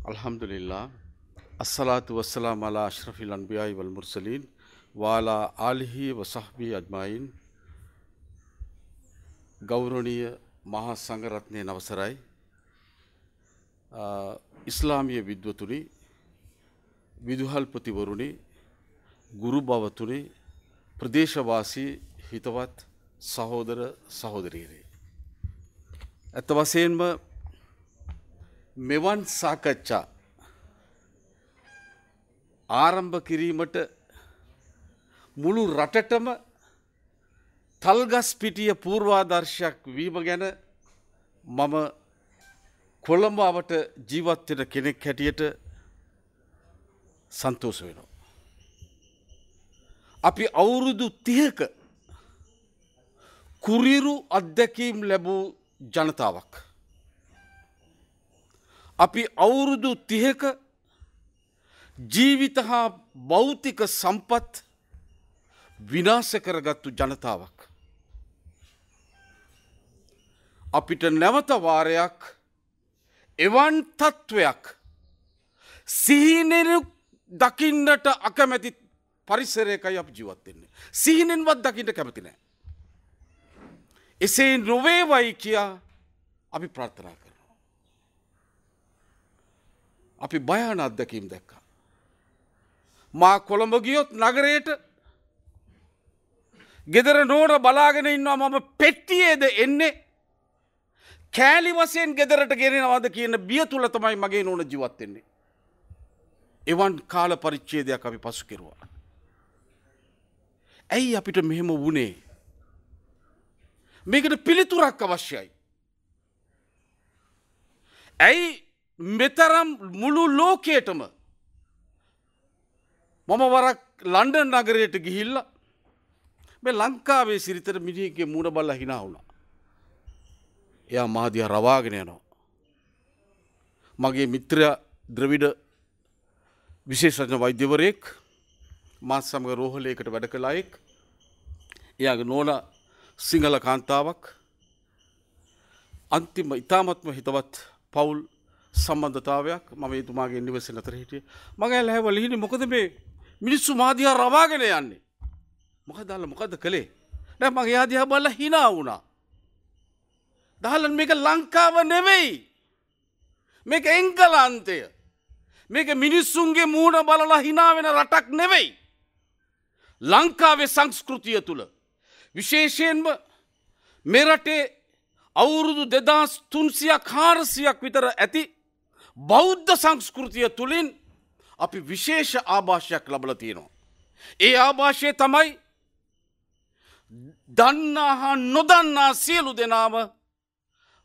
අල්හම්දුලිල්ලාහ් අස්සලාතු වස්සලාම් අලා අශ්රෆිල් අන්බියායි වල් මුර්සලීන් වාලා ආලිහි වසහ්බි අජ්මායින්. ගෞරවනීය මහා සංඝරත්නයේ අවසරයි. ඉස්ලාමීය විද්වතුනි, විදුහල්පතිවරුනි, ගුරු භවතුනි, ප්‍රදේශවාසී හිතවත් සහෝදර සහෝදරියනි, ඇත්ත වශයෙන්ම මෙවන් සාකච්ඡා ආරම්භ කිරීමට මුළු රටටම තල්ගස් පිටිය පූර්වාදර්ශයක් වීම ගැන මම කොළඹ අවට ජීවත් වෙන කෙනෙක් හැටියට සන්තෝෂ වෙනවා. අපි අවුරුදු 30ක කුරිරු අත්දැකීම් ලැබූ ජනතාවක්. අපි අවුරුදු 30ක ජීවිත හා භෞතික සම්පත් විනාශ කරගත්තු ජනතාවක්. අපිට නැවත වාරයක් එවන් තත්ත්වයක් සිහිනෙන් දකින්නට අකමැති පරිසරයකයි අපි ජීවත් වෙන්නේ. සිහිනෙන්වත් දකින්න කැමති නෑ. එසේ නොවේවයි කියා අපි ප්‍රාර්ථනා කරනවා. අපි භයාන අත්දැකීම් දැක්කා. මා කොළඹ ගියොත් නගරයට ගෙදර නෝන බලාගෙන ඉන්නවා මම පෙට්ටියේද එන්නේ කෑලි වශයෙන් ගෙදරට ගෙනෙනවද කියන බිය තුල තමයි මගේ නෝන ජීවත් වෙන්නේ. එවන් කාල පරිච්ඡේදයක් අපි පසු කෙරුවා. ඇයි අපිට මෙහෙම වුණේ? මේකට පිළිතුරක් අවශ්‍යයි. ඇයි මෙතරම් මුළු ලෝකයටම? මම වරක් ලන්ඩන් නගරයට ගිහිල්ලා මේ ලංකාවේ සිරිතට මිනිහෙක්ගේ මූණ බලලා hina වුණා. එයා මා දිහා රවාගෙන යනවා. මගේ මිත්‍රයා ද්‍රවිඩ විශේෂඥ වෛද්‍යවරයෙක්, මාත් සමග රෝහලයකට වැඩ කළ අයෙක්. එයාගේ නෝනා සිංහල කාන්තාවක්. අන්තිම ඉතාමත්ම හිතවත් පවුල් සම්බන්ධතාවයක්. මම එතුමාගේ නිවසේ නතර හිටියේ. මං ඇහුවා ඇහුවා ලිහිණි මොකද මේ මිනිස්සු මා දිහා රවාගෙන යන්නේ? මොකද අල්ල මොකද කළේ? නෑ මං එයා දිහා බලලා hina වුණා. දහලන් මේක ලංකාව නෙවෙයි. මේක එංගලන්තය. මේක මිනිස්සුන්ගේ මූණ බලලා hina වෙන රටක් නෙවෙයි. ලංකාවේ සංස්කෘතිය තුල විශේෂයෙන්ම මේ රටේ අවුරුදු 2300ක් 400ක් විතර ඇති බෞද්ධ සංස්කෘතිය තුලින් අපි විශේෂ ආభాෂයක් ලබලා තියෙනවා. ඒ ආభాෂය තමයි දන්නා හා නොදන්නා සියලු දෙනාම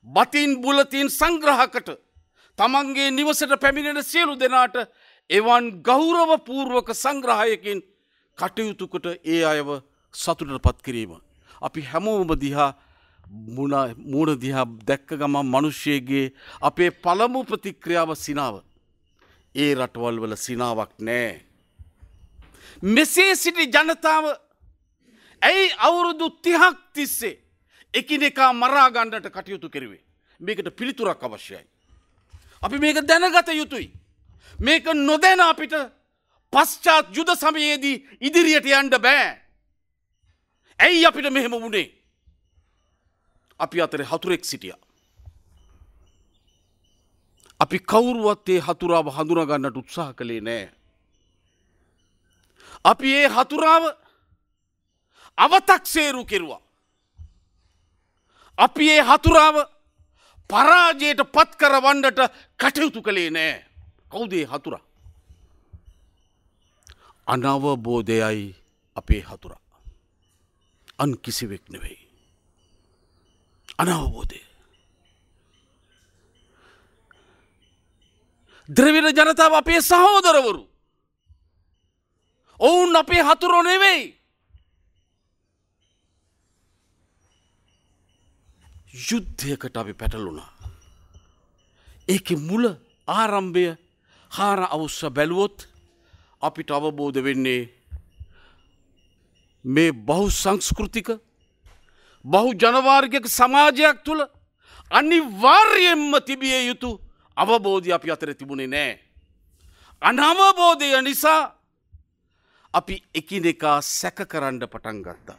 බතින් බුලතින් සංග්‍රහකට තමන්ගේ නිවසට පැමිණෙන සියලු දෙනාට එවන් ගෞරව පූර්වක සංග්‍රහයකින් කටයුතු කොට ඒ අයව සතුටට පත් කිරීම. අපි හැමෝම දිහා මූණ දිහා දැක්ක ගමන් මිනිස්සෙගේ අපේ පළමු ප්‍රතික්‍රියාව සිනාව. ඒ රටවල් වල සිනාවක් නෑ. මෙසේ සිටි ජනතාව ඇයි අවුරුදු 30ක් තිස්සේ එකිනෙකා මරා ගන්නට කටයුතු කෙරුවේ? මේකට පිළිතුරක් අවශ්‍යයි. අපි මේක දැනගත යුතුයි. මේක නොදැන අපිට පශ්චාත් යුද සමයේදී ඉදිරියට යන්න බෑ. ඇයි අපිට මෙහෙම වුණේ? අපි අතරේ හතුරෙක් සිටියා. අපි කවුරුවත් ඒ හතුරාව හඳුනා ගන්නට උත්සාහ කළේ නෑ. අපි ඒ හතුරාව අවතක්සේරු කෙරුවා. අපි ඒ හතුරාව පරාජයට පත් කරවන්නට කටයුතු කළේ නෑ. කවුද ඒ හතුරා? අනවබෝධයයි අපේ හතුරා. අන් කිසිවෙක් නෙවෙයි. අනවබෝධය. ද්‍රවිඩ ජනතාව අපේ සහෝදරවරු. ඔවුන් අපේ හතුරෝ නෙවෙයි. යුද්ධයකට අපි පැටලුණා. ඒකේ මුල ආරම්භය හාර අවුස්ස බැලුවොත් අපිට අවබෝධ වෙන්නේ මේ බහු සංස්කෘතික බහු ජනවාර්ගික සමාජයක් තුළ අනිවාර්යයෙන්ම තිබිය යුතු අවබෝධය අපි අතරේ තිබුණේ නෑ. අනවබෝධය නිසා අපි එකිනෙකා සැක කරන්න පටන් ගත්තා.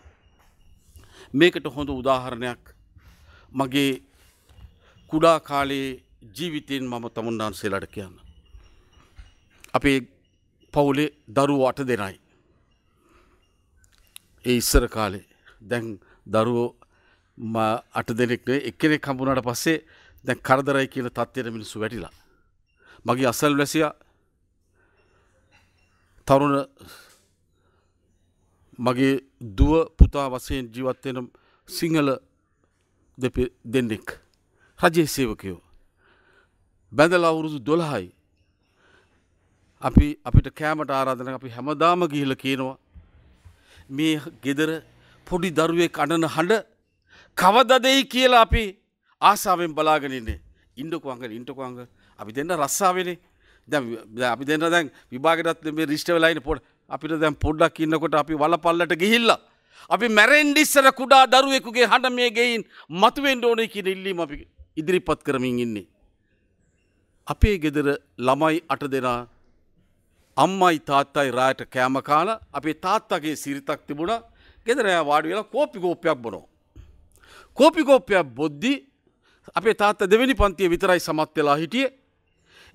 මේකට හොඳ උදාහරණයක් මගේ කුඩා කාලයේ ජීවිතයෙන් මම තමුන්නාන්සේලාට කියන්න. අපේ පවුලේ දරුවෝ 8 දෙනයි. ඒ ඉස්සර කාලේ දැන් දරුවෝ 8 දෙනෙක් නෙවෙයි එක්කෙනෙක් හම්බුනාට පස්සේ දැන් කරදරයි කියන තත්ත්වයට මිනිස්සු වැටිලා. මගේ අසල්වැසියා තරුණ මගේ දුව පුතා වශයෙන් ජීවත් වෙන සිංහල දෙන්නෙක් රජයේ සේවකයෝ බැඳලා අවුරුදු 12යි. අපිට කෑමට ආරාධනා අපි හැමදාම ගිහිල්ලා කියනවා මේ ගෙදර පොඩි දරුවෙක් අඬන හඬ කවදද එයි කියලා අපි ආසාවෙන් බලාගෙන ඉන්නේ. ඉන්නකෝ අංකල්, ඉන්නකෝ අංකල්, අපි දෙන්න රස්සාවෙනේ. දැන් අපි දෙන්න දැන් විභාගෙටත් මේ රිජිස්ටර් වෙලා ඉන්නේ. අපිට දැන් පොඩ්ඩක් ඉන්නකොට අපි වලපල්ලට ගිහිල්ලා අපි මැරෙන්න ඉස්සර කුඩා දරුවෙකුගේ හඬ මේ ගෙයින් මතුවෙන්න ඕනේ කියන ඉල්ලීම අපි ඉදිරිපත් කරමින් ඉන්නේ. අපේ ගෙදර ළමයි 8 දෙනා අම්මයි තාත්තයි රායට කෑම කාලා අපේ තාත්තගේ සිරිතක් තිබුණා. ගෙදර එයා වාඩි වෙලා කෝපි කෝප්පයක් බොනවා. කෝපි කෝප්පයක් බොද්දි අපේ තාත්තා දෙවෙනි පන්තියේ විතරයි සමත් වෙලා හිටියේ.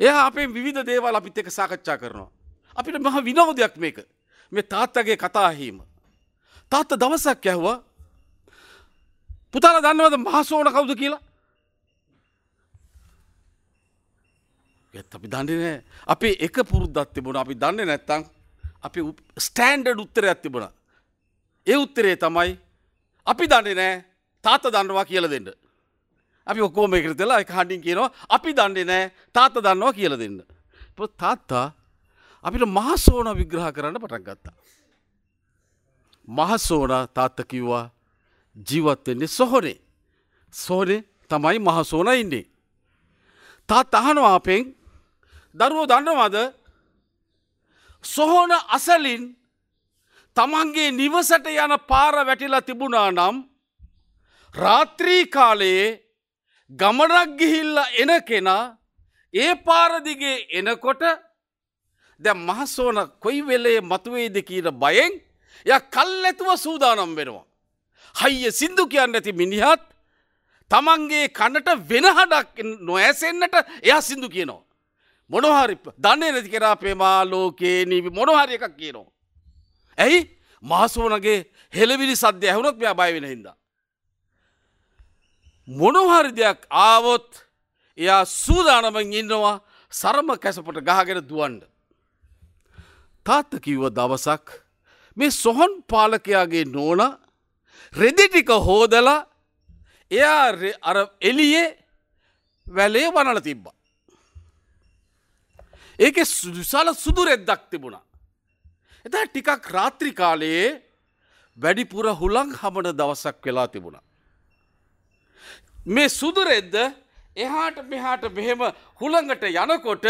එයා අපේ විවිධ දේවල් අපිත් එක්ක සාකච්ඡා කරනවා. අපිට මහ විනෝදයක් මේක. මේ තාත්තගේ කතා ඇහිීම. තාත්තා දවසක් ඇහුවා, පුතාලා දන්නවද මහසෝන කවුද කියලා? ඒත් අපි දන්නේ නෑ. අපේ එක පුරුද්දක් තිබුණා. අපි දන්නේ නැත්තම් අපේ ස්ටෑන්ඩඩ් උත්තරයක් තිබුණා. ඒ උත්තරේ තමයි අපි දන්නේ නෑ තාත්තා දන්නවා කියලා දෙන්න. අපි ඔක්කොම එකට වෙලා එක හඬින් කියනවා අපි දන්නේ නෑ තාත්තා දන්නවා කියලා දෙන්න. ඊපස්සේ තාත්තා අපිට මහසෝන විග්‍රහ කරන්න පටන් ගත්තා. මහසෝන තාත්තා කිව්වා ජීවත් වෙන්නේ සොහොනේ. සොහොනේ තමයි මහසෝන ඉන්නේ. තාත්තා අහනවා අපෙන්, දරුවෝ දන්නවද සොහොන අසලින් තමන්ගේ නිවසට යන පාර වැටිලා තිබුණා නම් රාත්‍රී කාලයේ ගමනක් ගිහිල්ලා එන කෙනා ඒ පාර දිගේ එනකොට දැන් මහසෝන කොයි වෙලේ මතුවේද කියන බයෙන් එයා කල්ැතුව සූදානම් වෙනවා. හයිය සින්දු කියන්නේ නැති මිනිහත් තමන්ගේ කනට වෙන හඩක් නොඇසෙන්නට එයා සින්දු කියනවා. මොනවා හරි දන්නේ නැති කෙනා ප්‍රේමා ලෝකේ නිවි මොනවා හරි එකක් කියනවා. ඇයි? මහසෝනගේ හෙළවිලි සද්දය ඇහුනොත් මෙයා බය වෙන හින්දා. මොනවා හරි දෙයක් ආවොත් එයා සූදානම්ෙන් ඉන්නවා සරම කැසපට ගහගෙන දුවන්න. තාත්තා කිව්ව දවසක් මේ සොහොන් පාලකයාගේ නෝනා රෙදි ටික හොදලා එයා අර එළියේ වැලේ වනලා තිබ්බා. ඒකේ විශාල සුදු රෙද්දක් තිබුණා. එදා ටිකක් රාත්‍රී කාලයේ වැඩිපුර හුලං හමන දවසක් වෙලා තිබුණා. මේ සුදු රෙද්ද එහාට මෙහාට මෙහෙම හුලඟට යනකොට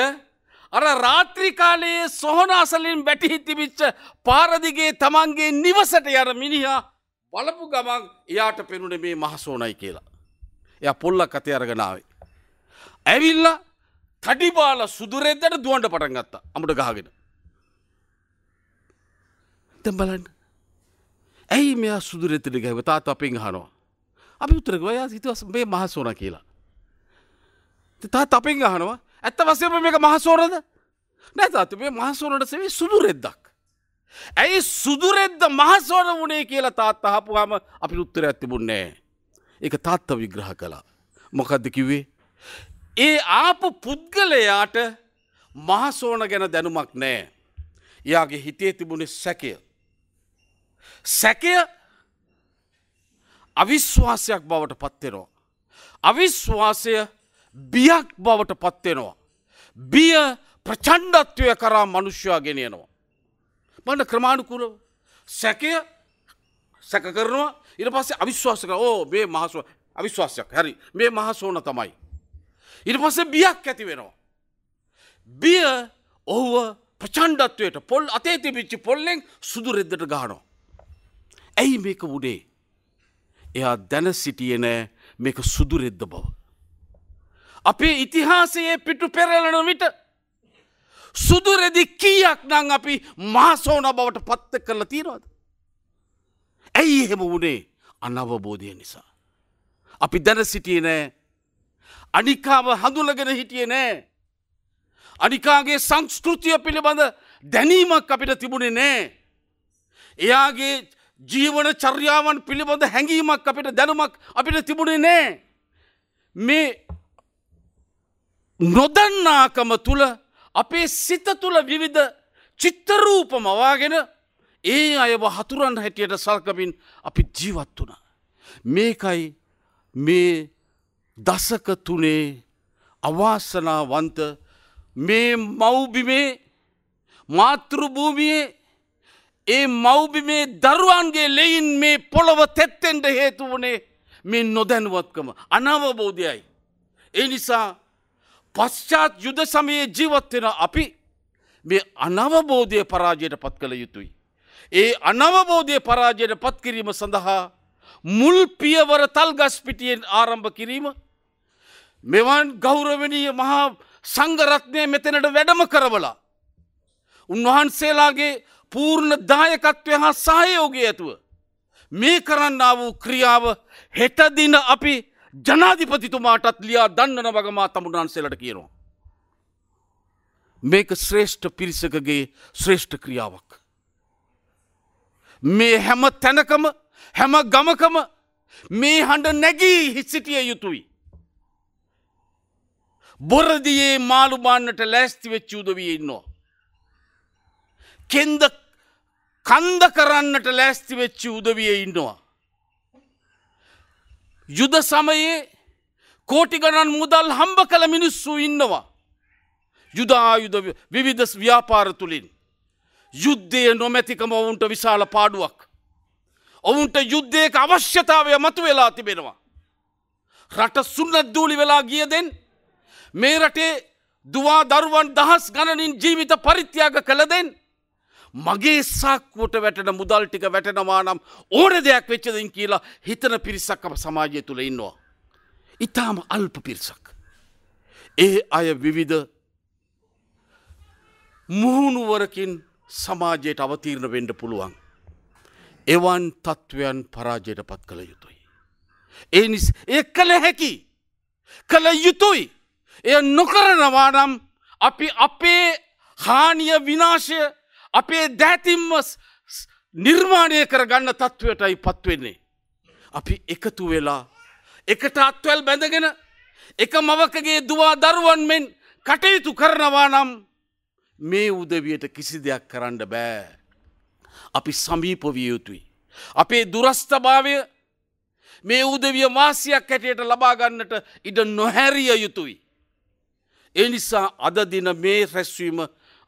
අර රාත්‍රී කාලයේ සොහොන අසලින් වැටි තිබිච්ච පාර දිගේ තමන්ගේ නිවසට යන මිනිහා බලපු ගමන් එයාට පෙනුනේ මේ මහසෝනයි කියලා. එයා පොල්ලක් අතේ අරගෙන ආවේ. ඇවිල්ලා තඩි බාලා සුදු රෙද්දට දුවන්න පටන් ගත්තා අමුඩ ගහගෙන. දැන් බලන්න. ඇයි මෙයා සුදු රෙද්දට ගහුවේ? තාත්තා අපෙන් අහනවා. අපි උත්තර කිව්වා එයා හිතුවා මේ මහසෝනා කියලා. ඉතින් තාත්තා අපෙන් අහනවා ඇත්ත වශයෙන්ම මේක මහසෝනද? නෑ තාත්තා, මේ මහසෝනට සෙවි සුදු රෙද්දක්. ඇයි සුදු රෙද්ද මහසෝන වුණේ කියලා තාත්තා අහපුවාම අපිට උත්තරයක් තිබුණේ නෑ. ඒක තාත්තා විග්‍රහ කළා. මොකද්ද කිව්වේ? ඒ ආපු පුද්ගලයාට මහසෝන ගැන දැනුමක් නෑ. එයාගේ හිතේ තිබුණේ සැකය. සැකය අවිශ්වාසයක් බවට පත් වෙනවා. අවිශ්වාසය බියක් බවට පත් වෙනවා. බිය ප්‍රචණ්ඩත්වය කරා මනුෂ්‍යයා ගෙනියනවා. බලන්න ක්‍රමානුකූලව සැකය සැක කරනවා, ඊට පස්සේ අවිශ්වාස කරනවා. ඕ මේ මහසෝන අවිශ්වාසයක්. හරි, මේ මහසෝන තමයි. ඊට පස්සේ බියක් ඇති වෙනවා. බිය ඔහුව ප්‍රචණ්ඩත්වයට පොල් අතේ තිබිච්ච පොල්ලෙන් සුදු රෙද්දට ගහනවා. ඇයි මේක වුණේ? එයා දැන සිටියේ නෑ මේක සුදු රෙද්ද බව. අපේ ඉතිහාසයේ පිටු පෙරලන විට සුදු රෙදි කීයක් නම් අපි මහසෝන බවට පත් කරලා තියෙනවද? ඇයි එහෙම වුණේ? අනවබෝධය නිසා. අපි දැන සිටියේ නෑ. අනිකාව හඳුනගෙන හිටියේ නෑ. අනිකාගේ සංස්කෘතිය පිළිබඳ දැනීමක් අපිට තිබුණේ නෑ. එයාගේ ජීවන චර්යාවන් පිළිබඳ හැඟීමක් අපිට දැනුමක් අපිට තිබුණේ නෑ. මේ නොදන්නාකම තුල අපේ සිත තුල විවිධ චිත්ත රූප මවාගෙන ඒ අයව හතුරන් හැටියට සලකමින් අපි ජීවත් වුණා. මේකයි මේ දශක තුනේ අවාසනාවන්ත මේ මව්බිමේ මාතෘ භූමියේ ඒ මව්බිමේ දරුවන්ගේ ලෙයින් මේ පොළව තෙත්ෙන්න හේතු වුණේ මේ නොදැනුවත්කම, අනවබෝධයයි. ඒ නිසා පශ්චාත් යුද සමයේ ජීවත් වෙන අපි මේ අනවබෝධය පරාජයට පත් කළ යුතුයි. ඒ අනවබෝධය පරාජයට පත් කිරීම සඳහා මුල් පියවර තල්ගස් පිටියෙන් ආරම්භ කිරීම, මෙවන් ගෞරවනීය මහා සංඝරත්නය මෙතනට වැඩම කරවලා උන්වහන්සේලාගේ පූර්ණ දායකත්වය හා සහයෝගය ඇතුව මේ කරන්නා වූ ක්‍රියාව හෙට දින අපි ජනාධිපතිතුමාටත් ලියා දන්වන වග මා තමුන්වහන්සේලාට කියනවා. මේක ශ්‍රේෂ්ඨ පිරිසකගේ ශ්‍රේෂ්ඨ ක්‍රියාවක්. මේ හැම තැනකම හැම ගමකම මේ හඬ නැගී සිටිය යුතුයි. බොරදියේ මාළු බාන්නට ලෑස්ති වෙච්ච උදවිය ඉන්නවා. කෙන්ද කන්ද කරන්නට ලෑස්ති වෙච්ච උදවිය ඉන්නවා. යුද සමයේ කෝටි ගණන් මුදල් හම්බ කළ මිනිස්සු ඉන්නවා. යුද ආයුධ විවිධ ව්‍යාපාර තුලින්. යුද්ධය නොමැතිකම ඔවුන්ට විශාල පාඩුවක්. ඔවුන්ට යුද්ධයක අවශ්‍යතාවය මතුවෙලා තිබෙනවා. රට සුන්නත් දූලි වෙලා ගිය දෙන් මේ රටේ දුවා දරුවන් දහස් ගණනින් ජීවිත පරිත්‍යාග කළ දෙන් මගේ සාක්කුවට වැටෙන මුදල් ටික වැටෙනවා නම් ඕන දෙයක් වෙච්ච දෙන් කියලා හිතන පිරිසක් අප සමාජය තුල ඉන්නවා. ඊටාම අල්ප පිරිසක්. ඒ අය විවිධ මුහුණුවරකින් සමාජයට අවතීර්ණ වෙන්න පුළුවන්. එවන් තත්ත්වයන් පරාජයට පත් කළ යුතුයි. ඒ නිසා ඒ කළ හැකි, කළ යුතුයි. එය නොකරනවා නම් අපි අපේ හානිය විනාශය අපේ දෑතින්ම නිර්මාණය කරගන්න තත්ත්වයටයි පත්වෙන්නේ. අපි එකතු වෙලා එකට අත්වැල් බැඳගෙන එක මවකගේ දුවා දරුවන් මෙන් කටයුතු කරනවා නම් මේ උදවියට කිසි දෙයක් කරන්න බෑ. අපි සමීප විය යුතුයි. අපේ දුරස්ථභාවය මේ උදවිය වාසියක් හැටියට ලබා ගන්නට ඉඩ නොහැරිය යුතුයි. ඒ නිසා අද දින මේ රැස්වීම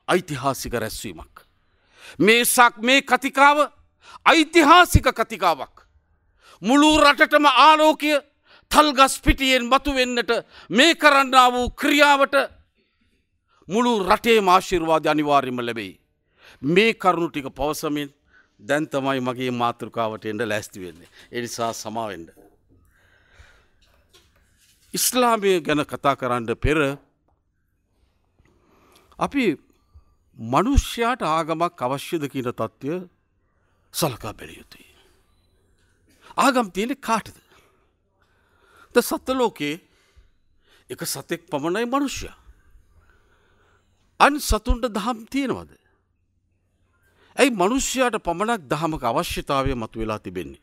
ඓතිහාසික රැස්වීමක්. මේ කතිකාව ඓතිහාසික කතිකාවක්. මුළු රටටම ආලෝකය තල්ගස් පිටියෙන් මතුවෙන්නට මේ කරන්නා වූ ක්‍රියාවට මුළු රටේම ආශිර්වාද අනිවාර්යයෙන්ම ලැබෙයි. මේ කරුණු ටික පවසමින් දැන් තමයි මගේ මාතෘකාවට එන්න ලෑස්ති වෙන්නේ. ඒ නිසා සමා වෙන්න. ඉස්ලාමය ගැන කතා කරන්න පෙර අපි මනුෂ්‍යයාට ආගමක් අවශ්‍යද කියන තත්ත්වය සලකා බැලිය යුතුයි. ආගම් තියෙන්නේ කාටද? ද සත්ත්ව ලෝකයේ එක සතෙක් පමණයි මනුෂ්‍යයා. අන් සතුන්ට දහම් තියෙනවද? ඇයි මනුෂ්‍යයාට පමණක් දහමක අවශ්‍යතාවය මතුවලා තිබෙන්නේ?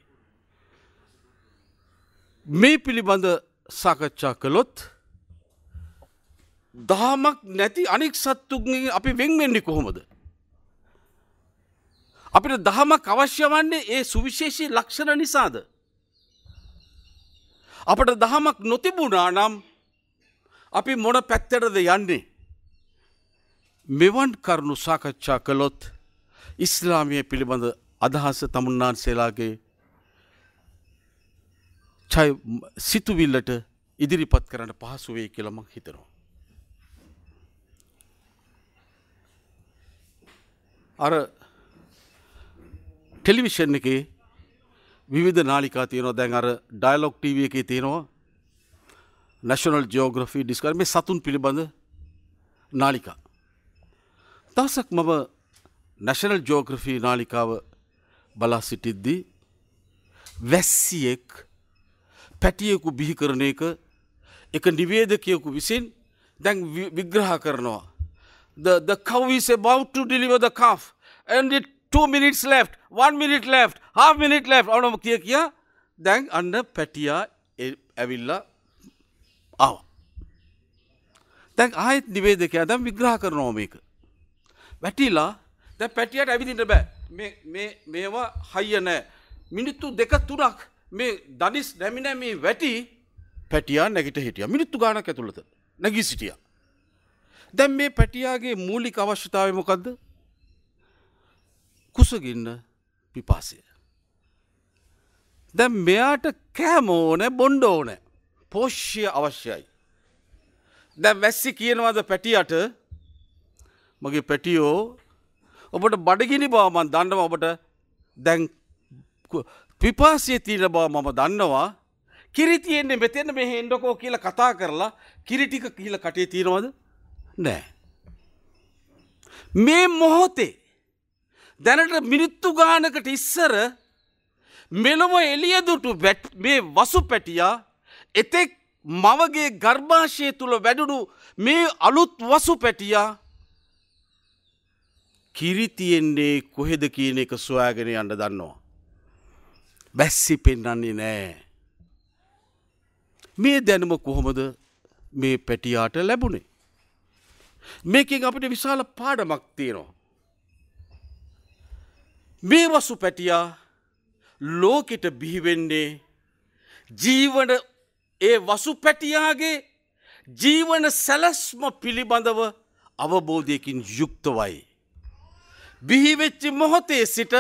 මේ පිළිබඳ සාකච්ඡා කළොත් දහමක් නැති අනෙක් සත්තුන්ගෙන් අපි වෙන් වෙන්නේ කොහොමද? අපිට දහමක් අවශ්‍ය වන්නේ ඒ සුවිශේෂී ලක්ෂණ නිසාද? අපට දහමක් නොතිබුණා නම් අපි මොන පැත්තටද යන්නේ? මෙවන් කරුණු සාකච්ඡා කළොත් ඉස්ලාමය පිළිබඳ අදහස තමුන්නාන්සේලාගේ සිතුවිල්ලට ඉදිරිපත් කරන්න පහසු වෙයි කියලා මං හිතනවා. අර ටෙලිවිෂන් එකේ විවිධ නාලිකා තියෙනවා. දැන් අර ඩයලොග් ටීවී එකේ තියෙනවා නැෂනල් ජියෝග්‍රැෆි, ඩිස්කවරි මේ සතුන් පිළිබඳ නාලිකා. දවසක් මම නැෂනල් ජියෝග්‍රැෆි නාලිකාව බලා සිටිද්දී වැස්සියෙක් පැටියෙකු බිහි කරන එක එක නිවේදකයෙකු විසින් දැන් විග්‍රහ කරනවා. The cow is about to deliver the calf and it 2 minutes left, 1 minute left, half minute left. ඔනම කිය කියා දැන් අන්න පැටියා ඇවිල්ලා ආවා. දැන් ආයෙත් නිවේදකයා දැන් විග්‍රහ කරනවා මේක. වැටිලා දැන් පැටියාට ඇවිදින්න බෑ. මේ මේ මේවා හයිය නෑ. මිනිත්තු දෙක තුනක් මේ දනිස් නැමි නැමි වැටි පැටියා නැගිට හිටියා. මිනිත්තු ගාණක් ඇතුළත නැගී සිටියා. දැන් මේ පැටියාගේ මූලික අවශ්‍යතාවය මොකද්ද? කුසගින්න, පිපාසය. දැන් මෙයාට කෑම ඕනේ, බොන්න ඕනේ, පෝෂ්‍ය අවශ්‍යයි. දැන් වැස්සි කියනවාද පැටියට, මගේ පැටියෝ ඔබට බඩගිනි බව මං දන්නවා, ඔබට දැන් පිපාසය තියෙන බව මම දන්නවා, කිරි තියෙන්නේ මෙතෙන් මෙහෙ එන්නකෝ කියලා කතා කරලා කිරි ටික කියලා කටේ තියනවද? නෑ. මේ මොහොතේ දැනට මිනිත්තු ගානකට ඉස්සර මෙලොව එළිය දුටු මේ වසු පැටියා එතෙක් මවගේ ගර්භාෂය තුල වැඩුණු මේ අලුත් වසු පැටියා කිරි තියෙන්නේ කොහෙද කියන එක සොයාගෙන යන්න දන්නවා. වැස්සි පෙන්වන්නේ නෑ. මේ දැනුම කොහොමද මේ පැටියාට ලැබුණේ? මේකෙන් අපිට විශාල පාඩමක් තියෙනවා. මේ වසු පැටියා ලෝකෙට බිහි වෙන්නේ ජීවන ඒ වසු පැටියාගේ ජීවන සැලැස්ම පිළිබඳව අවබෝධයකින් යුක්තවයි. බිහි වෙච්ච මොහොතේ සිට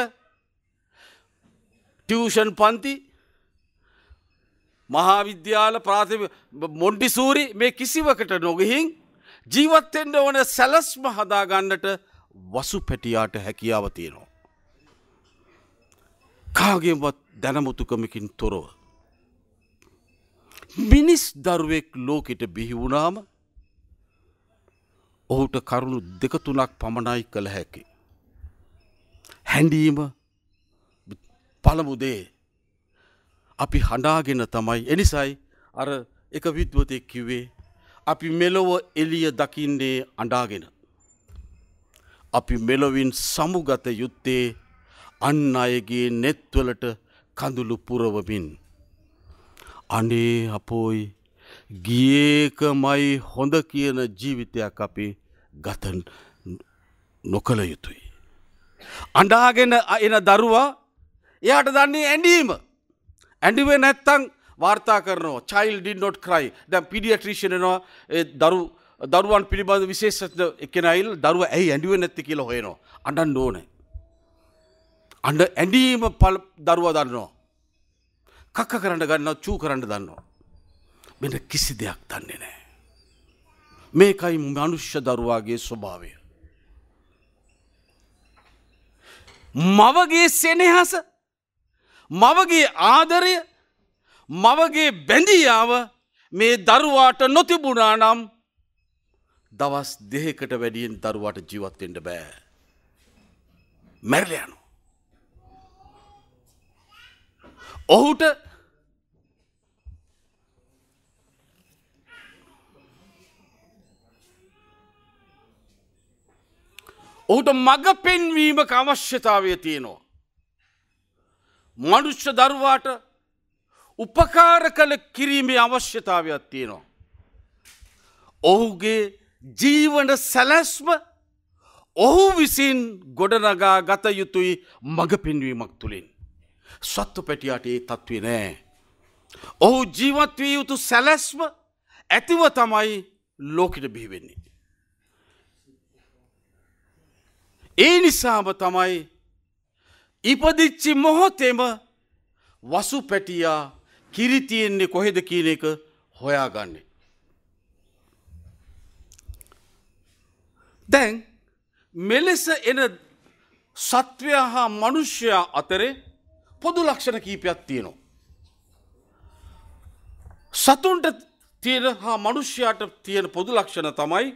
ටියුෂන් පන්ති, මහා විද්‍යාල, ප්‍රාථමික, මොන්ටිසෝරි මේ කිසිවකට නොගිහින් ජීවත් වෙන්න ඕන සැලැස්ම හදා ගන්නට වසු පැටියාට හැකියාව තියෙනවා. කාගේවත් දැනමුතුකමකින් තොරව. මිනිස් දරුවෙක් ලෝකෙට බිහි වුණාම ඔහුට කරුණු දෙක තුනක් පමණයි කළ හැකි. හැඬීම පළමු දේ. අපි හඬාගෙන තමයි. එනිසයි අර එක විද්වතෙක් කිව්වේ අපි මෙලොව එළිය දකින්නේ අඬාගෙන. අපි මෙලොවින් සමුගත යුත්තේ අන් අයගේ නෙත්වලට කඳුළු පුරවමින්. අනේ අපෝයි, ගියේකමයි හොඳ කියන ජීවිතයක් අපි ගත නොකළ යුතුයි. අඬාගෙන එන දරුවා එයාට දන්නේ ඇඬීම. ඇඬුවේ නැත්තම් වාර්තා කරනවා child did not cry. දැන් පීඩියාට්‍රිෂියන් එනවා, ඒ දරුවන් පිළිබඳ විශේෂඥ එක්කෙනා ඇවිල්ලා දරුවා ඇයි ඇඬුවේ නැත්තේ කියලා හොයනවා. අඬන්න ඕනේ. ඇඬීම දරුවා දන්නවා. කක්ක කරන්න ගන්නවා, චූ කරන්න දන්නවා. වෙන කිසි දෙයක් දන්නේ නැහැ. මේකයි මනුෂ්‍ය දරුවාගේ ස්වභාවය. මවගේ සෙනෙහස, මවගේ ආදරය, මවගේ බැඳියාව මේ දරුවාට නොතිබුණා නම් දවස් දෙකකට වැඩියෙන් දරුවාට ජීවත් වෙන්න බෑ. මැරිලා යනවා. ඔහුට මඟ පෙන්වීමක අවශ්‍යතාවය තියෙනවා. මනුෂ්‍ය දරුවාට උපකාර කළ කිරීමේ අවශ්‍යතාවයක් තියෙනවා. ඔහුගේ ජීවන සැලැස්ම ඔහු විසින් ගොඩනගා ගත යුතුයි මඟ පෙන්වීමක් තුළින්. සත්ව පැටියාට ඒ තත්ත්වේ නෑ. ඔහු ජීවත් විය යුතු සැලැස්ම ඇතිව තමයි ලෝකෙට බිහි වෙන්නේ. ඒ නිසාම තමයි ඉපදිච්චි මොහොතේම වසු පැටියා කිරි තියෙන්නේ කොහෙද කියන එක හොයාගන්නේ. දැන් මෙලෙස එන සත්වයා හා මනුෂ්‍යයා අතරේ පොදු ලක්ෂණ කීපයක් තියෙනවා. සතුන්ට තියෙන හා මනුෂ්‍යයාට තියෙන පොදු ලක්ෂණ තමයි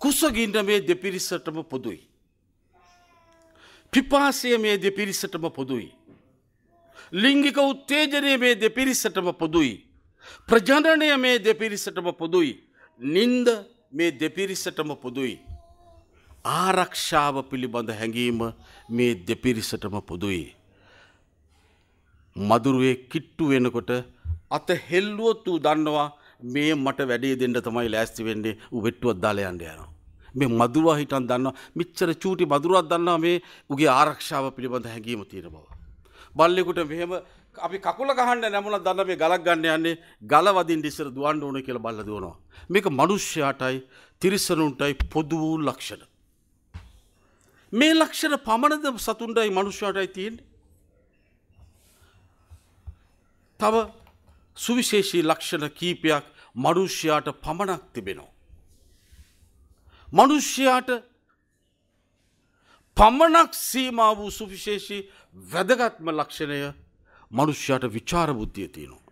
කුසගින්න මේ දෙපිරිසටම පොදුයි. පිපාසය මේ දෙපිරිසටම පොදුයි. ලිංගික උත්තේජනය මේ දෙපිරිසටම පොදුයි. ප්‍රජනනය මේ දෙපිරිසටම පොදුයි. නින්ද මේ දෙපිරිසටම පොදුයි. ආරක්ෂාව පිළිබඳ හැඟීම මේ දෙපිරිසටම පොදුයි. මදුරුවේ කිට්ටු වෙනකොට අත හෙල්ලුවොත් ඌ දන්නවා මේ මට වැඩේ දෙන්න තමයි ලෑස්ති වෙන්නේ, ඌ වෙට්ටුවක් දාලා යන්න යනවා. මේ මදුරුවා හිටන් දන්නවා, මෙච්චර චූටි මදුරුවක් දන්නවා මේ ඌගේ ආරක්ෂාව පිළිබඳ හැඟීම තියෙන බව. බල්ලෙකුට මෙහෙම අපි කකුල ගහන්න නැමුණා දන්න මේ ගලක් ගන්න යන්නේ, ගල වදින්න ඉස්සර දුවන්න ඕනේ කියලා බල්ලා දුවනවා. මේක මිනිස්යාටයි තිරිසනුන්ටයි පොදු වූ ලක්ෂණ. මේ ලක්ෂණ පමණද සතුන්ටයි මිනිස්යාටයි තියෙන්නේ? තව සුවිශේෂී ලක්ෂණ කීපයක් මනුෂ්‍යයාට පමණක් තිබෙනවා. මනුෂ්‍යයාට පමණක් සීමා වූ සුවිශේෂී වැදගත්ම ලක්ෂණය මනුෂ්‍යයාට විචාර බුද්ධිය තියෙනවා.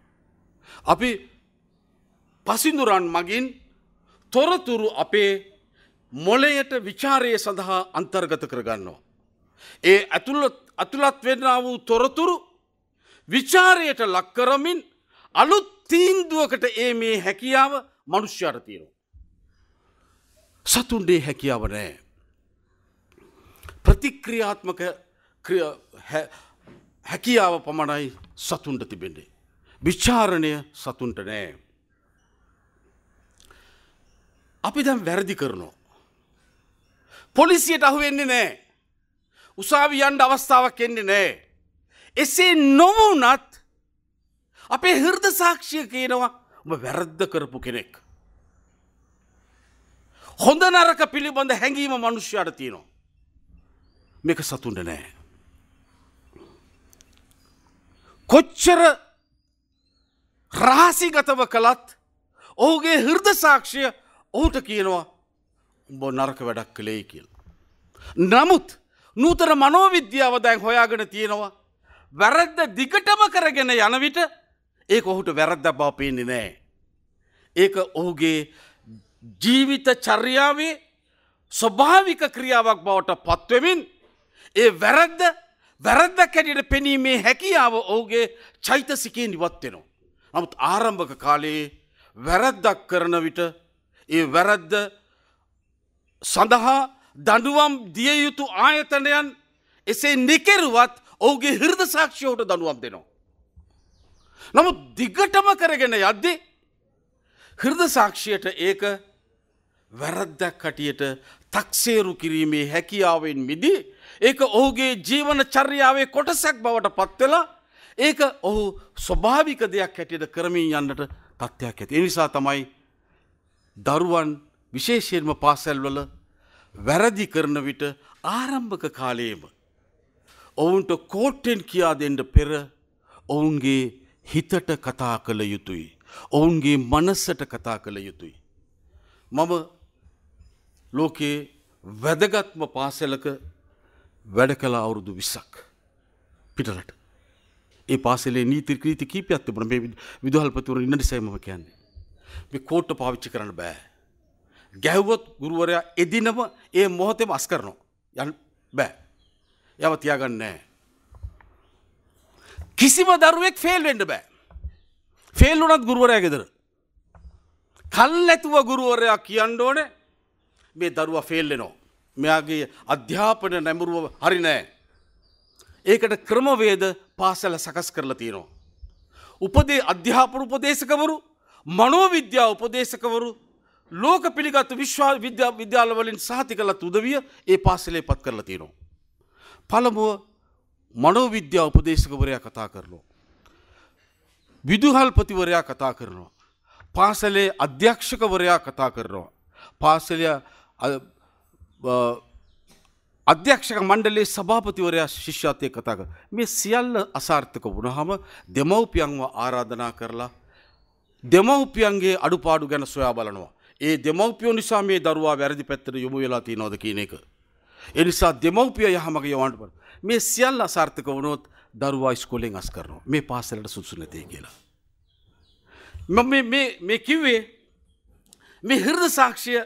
අපි පසිඳුරන් මගින් තොරතුරු අපේ මොළයට විචාරය සඳහා අන්තර්ගත කරගන්නවා. ඒ ඇතුළත් වෙන්නා වූ තොරතුරු විචාරයට ලක් කරමින් අලුත් තීන්දුවකට ඒ මේ හැකියාව මනුෂ්‍යයාට තියෙනවා. සතුන්ගේ හැකියාව නෑ. ප්‍රතික්‍රියාත්මක හැකියාව පමණයි සතුන්ට තිබෙන්නේ. විචාරණය සතුන්ට නෑ. අපි දැන් වැරදි කරනවා. පොලිසියට අහු වෙන්නේ නෑ. උසාවි යන්න අවස්ථාවක් එන්නේ නෑ. එසේ නොවුනත් අපේ හෘද සාක්ෂිය කියනවා ඔබ වැරද්ද කරපු කෙනෙක්. හොඳ නරක පිළිබඳ හැඟීම මනුෂ්‍යයාට තියෙනවා. මේක සතුන්ට නෑ. කොච්චර රහසිගතව කළත් ඔහුගේ හෘද සාක්ෂිය ඔහුට කියනවා උඹ නරක වැඩක් කළේ කියලා. නමුත් නූතන මනෝවිද්‍යාව දැන් හොයාගෙන තියෙනවා වැරද්ද දිගටම කරගෙන යන විට ඒක ඔහුට වැරද්දක් බව පේන්නේ නෑ. ඒක ඔහුගේ ජීවිත චර්යාවේ ස්වභාවික ක්‍රියාවක් බවට පත්වෙමින් ඒ වැරද්ද වැරද්දක් හැටියට පෙනීමේ හැකියාව ඔහුගේ චෛතසිකයෙන් ඉවත් වෙනවා. නමුත් ආරම්භක කාලයේ වැරද්දක් කරන විට ඒ වැරද්ද සඳහා දඬුවම් දිය යුතු ආයතනයන් එසේ නිකෙරුවත් ඔහුගේ හෘද සාක්ෂිය ඔහුට දඬුවම් දෙනවා. නමුත් දිගටම කරගෙන යද්දී හෘද සාක්ෂියට ඒක වැරද්දක් හැටියට තක්සේරු කිරීමේ හැකියාවෙන් මිදී ඒක ඔහුගේ ජීවන චර්යාවේ කොටසක් බවට පත් වෙලා ඒක ඔහු ස්වභාවික දෙයක් හැටියට කරමින් යන්නට තත්ත්වයක් ඇති. ඒ නිසා තමයි දරුවන් විශේෂයෙන්ම පාසල්වල වැරදි කරන විට ආරම්භක කාලයේම ඔවුන්ට කෝට්ටෙන් කියා දෙන්න පෙර ඔවුන්ගේ හිතට කතා කළ යුතුයි. ඔවුන්ගේ මනසට කතා කළ යුතුයි. මම ලෝකයේ වැදගත්ම පාසලක වැඩ කළ අවුරුදු 20ක් පිටරට. ඒ පාසලේ නීති ක්‍රීති කීපයක් තිබුණා. මේ විදුහල්පතිවරුන් ඉන්න නිසායි මම කියන්නේ. මේ කෝට්ට පාවිච්චි කරන්න බෑ. ගැහුවොත් ගුරුවරයා එදිනම ඒ මොහොතේම අස් කරනවා. යන්න බෑ. යව තියාගන්න නෑ. කිසිම දරුවෙක් ෆේල් වෙන්න බෑ. ෆේල් වුණත් ගුරුවරයා ගෙදර. කල් නැතුව ගුරුවරයා කියන්න ඕනේ මේ දරුවා ෆේල් වෙනවා. මෙයාගේ අධ්‍යාපන නැඹුරුව හරි නෑ. ඒකට ක්‍රමවේද පාසල සකස් කරලා තියෙනවා. අධ්‍යාපන උපදේශකවරු, මනෝවිද්‍යා උපදේශකවරු, ලෝක පිළිගත් විශ්වවිද්‍යාල වලින් සහතිකලත් උදවිය ඒ පාසලේ පත් කරලා තියෙනවා. පළමුව මනෝවිද්‍යා උපදේශකවරයා කතා කරනවා. විදුහල්පතිවරයා කතා කරනවා. පාසලේ අධ්‍යක්ෂකවරයා කතා කරනවා. පාසලේ අධ්‍යක්ෂක මණ්ඩලයේ සභාපතිවරයා ශිෂ්‍යත්වයේ කතා කරනවා. මේ සියල්ල අසාර්ථක වුණාම දෙමව්පියන්ව ආරාධනා කරලා දෙමව්පියන්ගේ අඩුපාඩු ගැන සොයා බලනවා. ඒ දෙමව්පියෝ නිසා මේ දරුවා වැරදි පැත්තට යොමු වෙලා තියෙනවද කියන එක. ඒ නිසා දෙමව්පිය යහමඟ යවන්න බෑ. මේ සියල්ල අසාර්ථක වුණොත් දරුවා ඉස්කෝලෙන් අස් කරනවා. මේ පාසලට සුදුසු නැtei කියලා. මම මේ මේ මේ කිව්වේ මේ හෘද සාක්ෂිය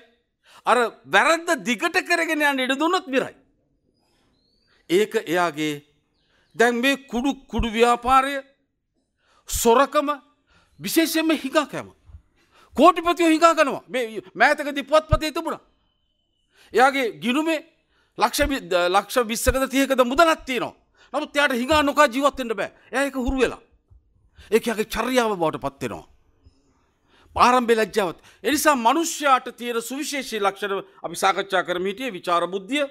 අර වැරද්ද දිගට කරගෙන යන්න ඉඩ දුන්නොත් විරයි. ඒක එයාගේ දැන් මේ කුඩු කුඩු ව්‍යාපාරය, සොරකම, විශේෂයෙන්ම හිඟා කෑම. කෝටිපතියෝ හිඟා කනවා. මේ මෑතකදී පුවත්පතේ තිබුණා. එයාගේ ගිණුමේ ලක්ෂ ලක්ෂ 20කද 30කද මුදලක් තියෙනවා. නමුත් එයාට හිඟා නොකා ජීවත් වෙන්න බෑ. එයා ඒක හුරු වෙලා. ඒක එයාගේ චර්යාව බවට පත් වෙනවා. ආරම්භයේ ලැජ්ජාවත්. ඒ නිසා මිනිස්යාට තියෙන සුවිශේෂී ලක්ෂණ අපි සාකච්ඡා කරමු හිටියේ විචාර බුද්ධිය.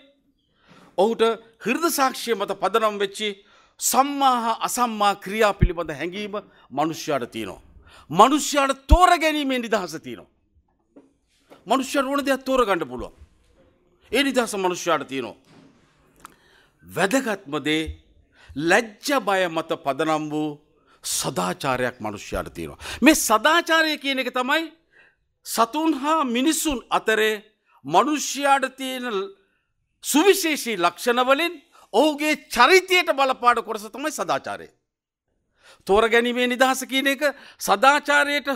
ඔහුට හෘද සාක්ෂිය මත පදනම් වෙච්චි සම්මා හා අසම්මා ක්‍රියා පිළිබඳ හැඟීම මිනිස්යාට තියෙනවා. මිනිස්යාට තෝරා ගැනීමේ නිදහස තියෙනවා. මිනිස්යාට ඕන දෙයක් තෝරගන්න පුළුවන්. ඒ නිදහස මිනිස්යාට තියෙනවා. වැදගත්ම දේ ලැජ්ජ බය මත පදනම් වූ සදාචාරයක් මිනිස්යාට තියෙනවා. මේ සදාචාරය කියන එක තමයි සතුන් හා මිනිසුන් අතරේ මිනිස්යාට තියෙන සුවිශේෂී ලක්ෂණ වලින් ඔහුගේ චරිතයට බලපාන කොටස තමයි සදාචාරය. තෝරගැනීමේ නිදහස කියන එක සදාචාරයට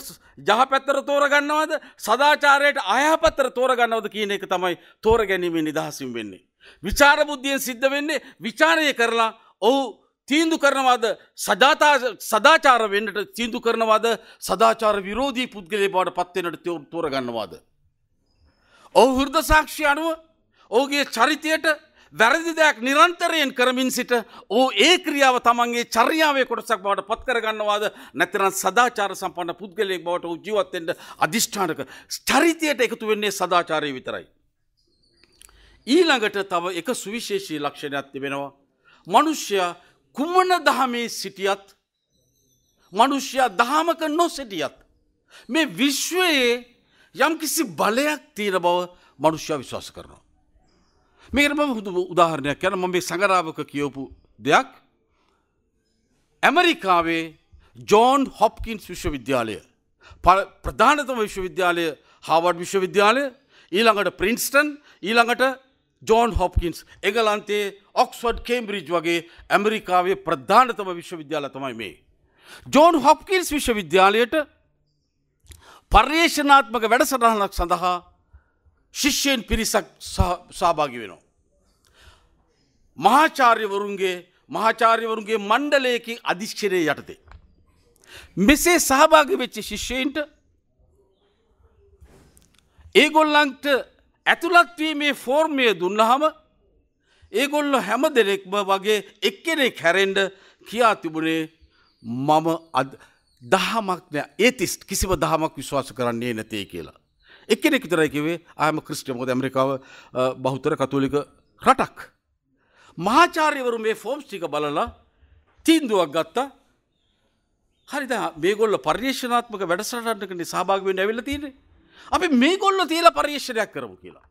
යහපැත්තට තෝරගන්නවද සදාචාරයට අයහපැත්තට තෝරගන්නවද කියන එක තමයි තෝරගැනීමේ නිදහසින් වෙන්නේ. විචාර බුද්ධියෙන් සිද්ධ වෙන්නේ විචාරය කරලා ඔහු තීන්දුව කරනවද සදාචාර වෙන්නට තීන්දුව කරනවද සදාචාර විරෝධී පුද්ගලයෙක් බවට පත් වෙන්නට තෝරගන්නවද. ඔහු හෘද සාක්ෂි අනුව ඔහුගේ චරිතයට වැරදි දෙයක් නිරන්තරයෙන් කරමින් සිට ඔහු ඒ ක්‍රියාව තමන්ගේ චර්යාවේ කොටසක් බවට පත් කරගන්නවාද නැත්නම් සදාචාර සම්පන්න පුද්ගලයෙක් බවට ඔහු ජීවත් වෙන්න අධිෂ්ඨාන කර චරිතයට එකතු වෙන්නේ සදාචාරය විතරයි. ඊළඟට තව එක සුවිශේෂී ලක්ෂණයක් තිබෙනවා. මනුෂ්‍යයා කුමන දහමේ සිටියත් මනුෂ්‍යයා දහමක නොසිටියත් මේ විශ්වයේ යම්කිසි බලයක් තියෙන බව මනුෂ්‍යයා විශ්වාස කරනවා. මේකට මම හොඳ උදාහරණයක් කියන්න. මම මේ සඟරාවක කියවපු දෙයක්. ඇමරිකාවේ ජෝන් හොප්කින්ස් විශ්වවිද්‍යාලය, ප්‍රධානතම විශ්වවිද්‍යාලය හාවර්ඩ් විශ්වවිද්‍යාලය, ඊළඟට ප්‍රින්ස්ටන්, ඊළඟට ජෝන් හොප්කින්ස්, එංගලන්තයේ ඔක්ස්ෆර්ඩ්, කේම්බ්‍රිජ් වගේ ඇමරිකාවේ ප්‍රධානතම විශ්වවිද්‍යාල තමයි මේ. ජෝන් හොප්කින්ස් විශ්වවිද්‍යාලයට පර්යේෂණාත්මක වැඩසටහනක් සඳහා ශිෂ්‍යයන් පිරිසක් සහභාගී වෙනවා. මහාචාර්යවරුන්ගේ මණ්ඩලයකින් අධිෂ්ඨිතය යටතේ. මෙසේ සහභාගී වෙච්ච ශිෂ්‍යයින්ට ඒගොල්ලන්ට ඇතුළත් වීමේ ෆෝර්මය දුන්නාම ඒගොල්ලෝ හැම දෙනෙක්ම වගේ එක්කෙනෙක් හැරෙන්න කියා තිබුණේ මම දහමක් නෑ, ඒතිස්ට්, කිසිම දහමක් විශ්වාස කරන්නේ නැtei කියලා. එක්කෙනෙක් විතරයි කිව්වේ I am a Christian. මොකද ඇමරිකාව බහුතර කතෝලික රටක්. මහාචාර්යවරු මේ ෆෝම්ස් ටික බලලා තීන්දුවක් ගත්තා. හරි, දැන් මේගොල්ලෝ පර්යේෂණාත්මක වැඩසටහනකට සහභාගී වෙන්න ඇවිල්ලා තියෙන්නේ. අපි මේගොල්ලෝ තියලා පර්යේෂණයක් කරමු කියලා.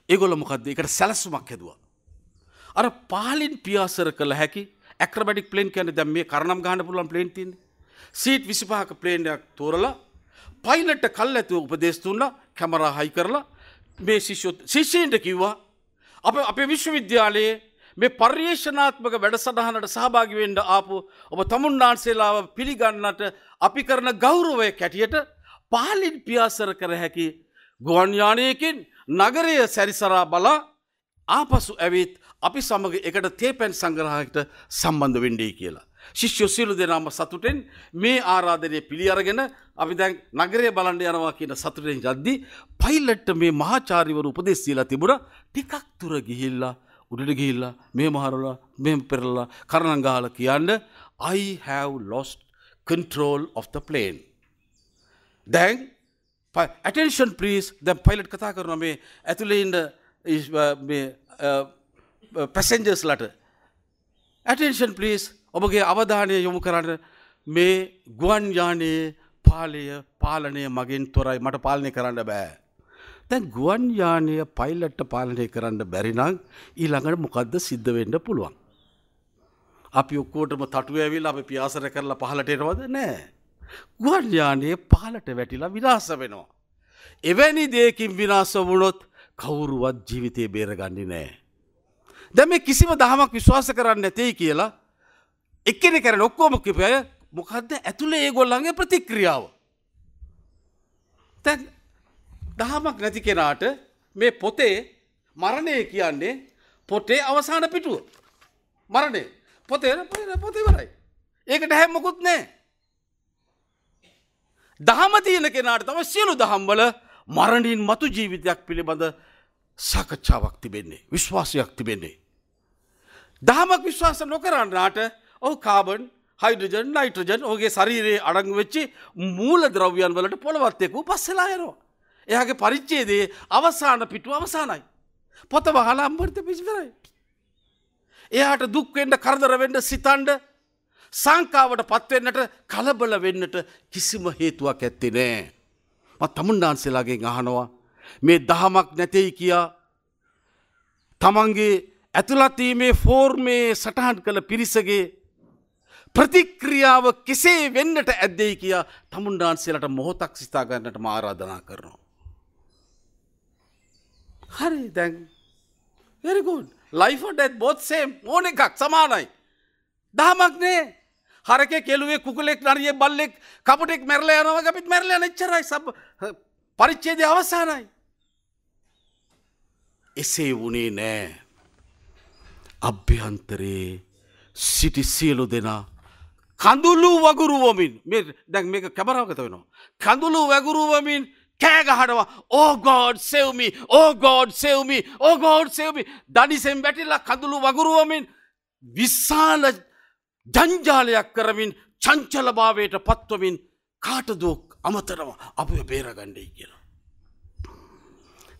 ඒගොල්ලෝ මොකද්ද? ඒකට සැලසුමක් හැදුවා. අර පහලින් පියාසර කළ හැකි ඇක්‍රොබැටික් ප්ලේන් කියන්නේ දැන් මේ කරනම් ගහන්න පුළුවන් ප්ලේන් තියෙන්නේ. සීට් 25ක ප්ලේන් එකක් තෝරලා පයිලට්ට කල් ඇතුව උපදෙස් දුන්නා, කැමරා හයි කරලා මේ ශිෂ්‍යයින්ට කිව්වා අපේ විශ්වවිද්‍යාලයේ මේ පර්යේෂණාත්මක වැඩසටහනට සහභාගී වෙන්න ආපු ඔබ තමුන්නාන්සේලාව පිළිගන්නට අපි කරන ගෞරවය කැටියට පහලින් පියාසර කර හැකි ගුවන් යානයකින් නගරය සැරිසරා බලා ආපසු ඇවිත් අපි සමග එකට තේපැන් සංග්‍රහයකට සම්බන්ධ වෙන්නයි කියලා. ශිෂ්‍යෝ සියලු දෙනාම සතුටෙන් මේ ආරාධනය පිළි අරගෙන අපි දැන් නගරය බලන්න යනවා කියන සතුටෙන් යද්දි පයිලට්ට මේ මහාචාර්යවරු උපදෙස් දීලා තිබුණා ටිකක් දුර ගිහිල්ලා උඩට ගිහිල්ලා මෙහෙම හරවලා මෙහෙම පෙරලා කරණම් ගහලා කියන්න I have lost control of the plane. දැන් attention please, දැන් පයිලට් කතා කරනවා මේ ඇතුලේ ඉන්න මේ පැසෙන්ජර්ස්ලාට attention please, ඔබගේ අවධානය යොමු කරන්න මේ ගුවන් යානයේ පාලනය මගෙන් තොරයි, මට පාලනය කරන්න බෑ. දැන් ගුවන් යානය පයිලට්ට පාලනය කරන්න බැරි නම් ඊළඟට මොකද්ද සිද්ධ වෙන්න පුළුවන්? අපි ඔක්කොටම තටුව ඇවිල්ලා අපි පියාසර කරලා පහළට එනවද? නෑ. ගුවන් යානය පහළට වැටිලා විනාශ වෙනවා. එවැනි දෙයකින් විනාශ වුණොත් කවුරුවත් ජීවිතේ බේරගන්නේ නෑ. දැන් මේ කිසිම දහමක් විශ්වාස කරන්නේ නැtei කියලා එක්කෙනෙක් කරන ඔක්කොම කිව්වය මොකද්ද ඇතුලේ ඒගොල්ලන්ගේ ප්‍රතික්‍රියාව. දැන් දහමක් නැති කෙනාට මේ පොතේ මරණය කියන්නේ පොතේ අවසාන පිටුව. මරණය පොතේ පොතේ ඉවරයි. ඒකට හැම මොකුත් නෑ. දහම තියෙන කෙනාට තමයි සියලු දහම්වල මරණින් මතු ජීවිතයක් පිළිබඳ සාකච්ඡාවක් තිබෙන්නේ, විශ්වාසයක් තිබෙන්නේ. දහමක් විශ්වාස නොකරනාට ඔහු කාබන්, හයිඩ්‍රජන්, නයිට්‍රජන් ඔහුගේ ශරීරයේ අඩංගු වෙච්ච මූල ද්‍රව්‍යයන් වලට පොළවත් එක්ක පස්සෙලා යනවා. එයාගේ පරිච්ඡේදයේ අවසාන පිටුව අවසానයි. පොත වහලා අම්බරට පිසිතරයි. එයාට දුක් වෙන්න, කරදර වෙන්න, සිතන්න, සංකාවට පත් වෙන්නට, කලබල වෙන්නට කිසිම හේතුවක් ඇත්තේ නෑ. මම තමුන්නාන්සේලාගෙන් අහනවා මේ දහමක් නැtei කියා තමන්ගේ ඇතුළත් වීමේ ෆෝර්මේ සටහන් කළ පිරිසගේ ප්‍රතික්‍රියාව කෙසේ වෙන්නට ඇද්දෙයි කියා තමුන්නාන්සේලාට මොහොතක් සිතා ගන්නට මා ආරාධනා කරනවා. හරි, දැන් very good. Life or death both same. ඕන එකක් සමානයි. දහමක් නේ. හරකේ කෙළුවේ කුකුලෙක් නරියෙක් බල්ලෙක් කපුටෙක් මැරලා යනවා වගේ අපිත් මැරලා යන එච්චරයි. සබ් පරිච්ඡේදය අවසానයි. එසේ වුණේ නෑ. අභ්‍යන්තරේ සිටි සියලු දෙනා කඳුළු වගුරුවමින්, මේ දැන් මේක කැමරාවකට වෙනවා. කඳුළු වගුරුවමින් කෑ ගහනවා, "Oh God save me, oh God save me, oh God save me." දනිසෙන් වැටිලා කඳුළු වගුරුවමින් විශාල ජංජාලයක් කරමින් චංචලභාවයට පත්වමින් කාටදෝ අමතනවා අපිව බේරගන්නයි කියලා.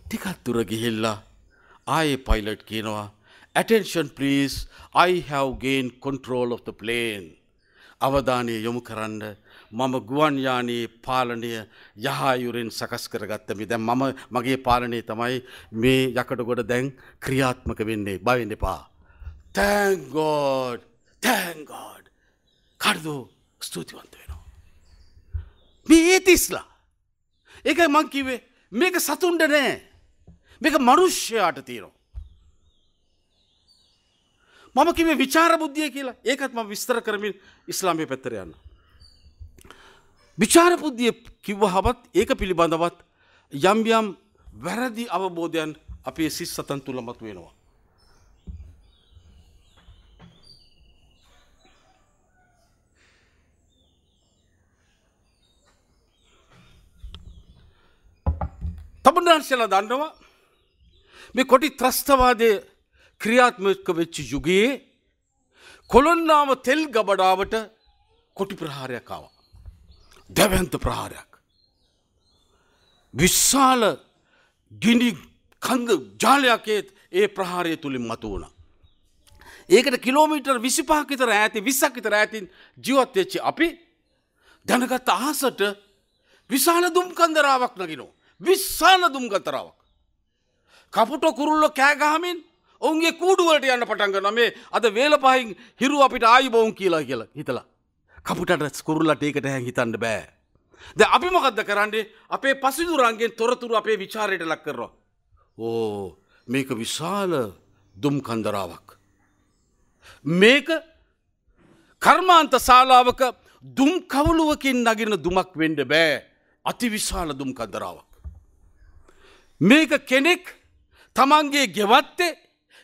ටිකක් දුර ගිහිල්ලා ආයේ පයිලට් කියනවා, "Attention please, I have gained control of the plane." අවධානය යොමු කරන්න, මම ගුවන් යානයේ පාලනය යහායුරින් සකස් කරගත්ත මේ දැන් මම මගේ පාලනය තමයි මේ යකඩ ගොඩ දැන් ක්‍රියාත්මක වෙන්නේ, බය වෙන්න එපා. Thank God, thank God. කාටද ස්තුතිවන්ත වෙනවා. මේ ඒතිස්ලා. ඒකයි මං කිව්වේ මේක සතුන්ට නෑ. මේක මනුෂ්‍යයාට තියෙනවා. මම කිව්වේ විචාර බුද්ධිය කියලා. ඒකත් මම විස්තර කරමින් ඉස්ලාමයේ පැත්තට යන්න. විචාර බුද්ධිය කිව්වහමත් ඒක පිළිබඳවත් යම් යම් වැරදි අවබෝධයන් අපේ සිත් සතන් තුල මතුවෙනවා. තමුන්නාන්සේලා දන්නවා මේ කොටි ත්‍රස්තවාදයේ ක්‍රියාත්මක වෙච්ච යුගයේ කොළොන්නාව තෙල් ගබඩාවට කොටි ප්‍රහාරයක් ආවා. දැවැන්ත ප්‍රහාරයක්. විශාල ගිනි කන්ද ජාලයක් ඒ ප්‍රහාරය තුලින් මතුවුණා. ඒකට කිලෝමීටර් 25ක් විතර ඈතින් 20ක් විතර ඈතින් ජීවත් වෙච්ච අපි දැනගත්ත අහසට විශාල දුම් කන්දරාවක් නගිනවා. විශාල දුම් කන්දරාවක්. කපුටෝ කුරුල්ලෝ කෑ ගහමින් ඔවුන්ගේ කූඩු වලට යන්න පටන් ගන්නවා. මේ අද වේල පහින් හිරු අපිට ආයිබෝන් කියලා කියලා හිතලා. කපුටට කුරුල්ලට ඒකට හැන් හිතන්න බෑ. දැන් අපි මොකද්ද කරන්නේ? අපේ පසිදුරන්ගෙන් තොරතුරු අපේ විචාරයට ලක් කරනවා. ඕ මේක විශාල දුම් කන්දරාවක්. මේක කර්මාන්ත ශාලාවක දුම් කවුළුවකින් නගින දුමක් වෙන්න බෑ. අතිවිශාල දුම් කන්දරාවක්. මේක කෙනෙක් තමන්ගේ ගෙවත්තේ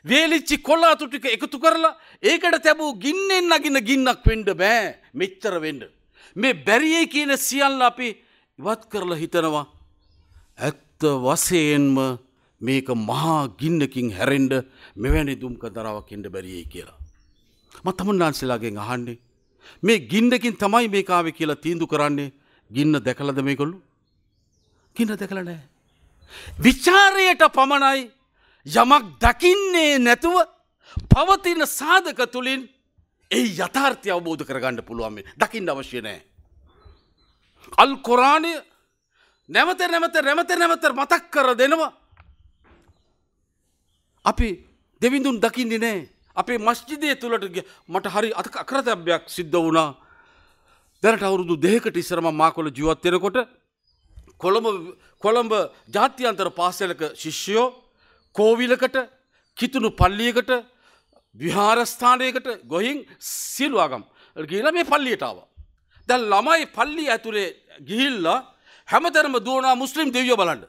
වේලිච්චි කොළ අතු ටික එකතු කරලා ඒකට තැබූ ගින්නෙන් නගින ගින්නක් වෙන්න බෑ. මෙච්චර වෙන්න. මේ බැරියේ කියන සියල්ල අපි ඉවත් කරලා හිතනවා ඇත්ත වශයෙන්ම මේක මහා ගින්නකින් හැරෙන්න මෙවැනි දුම් කන්දරාවක් එන්න බැරියේ කියලා. මම තමුන්නාන්සේලාගෙන් අහන්නේ මේ ගින්නකින් තමයි මේක ආවේ කියලා තීන්දුව කරන්නේ ගින්න දැකලාද මේගොල්ලෝ? ගින්න දැකලා නෑ. විචාරයට පමණයි යමක් දකින්නේ නැතුව පවතින සාධක තුලින් ඒ යථාර්ථය අවබෝධ කරගන්න පුළුවන්. මේ දකින්න අවශ්‍ය නෑ. අල් කුරානය නැවත නැවත නැවත නැවත මතක් කර දෙනවා. අපි දෙවිඳුන් දකින්නේ නෑ. අපේ මස්ජිදය තුලට මට හරි අකරතැබ්බයක් සිද්ධ වුණා. දැනට අවුරුදු 2කට ඉස්සර මම මාකොළ ජීවත් වෙනකොට කොළඹ ජාත්‍යන්තර පාසලක ශිෂ්‍යයෝ කෝවිලකට, කිතුණු පල්ලියකට, විහාරස්ථානයකට ගොහින් සියලු ආගම් ගිහිලා මේ පල්ලියට ආවා. දැන් ළමයි පල්ලිය ඇතුලේ ගිහිල්ලා හැමතැනම දුවනවා මුස්ලිම් දෙවියෝ බලන්න.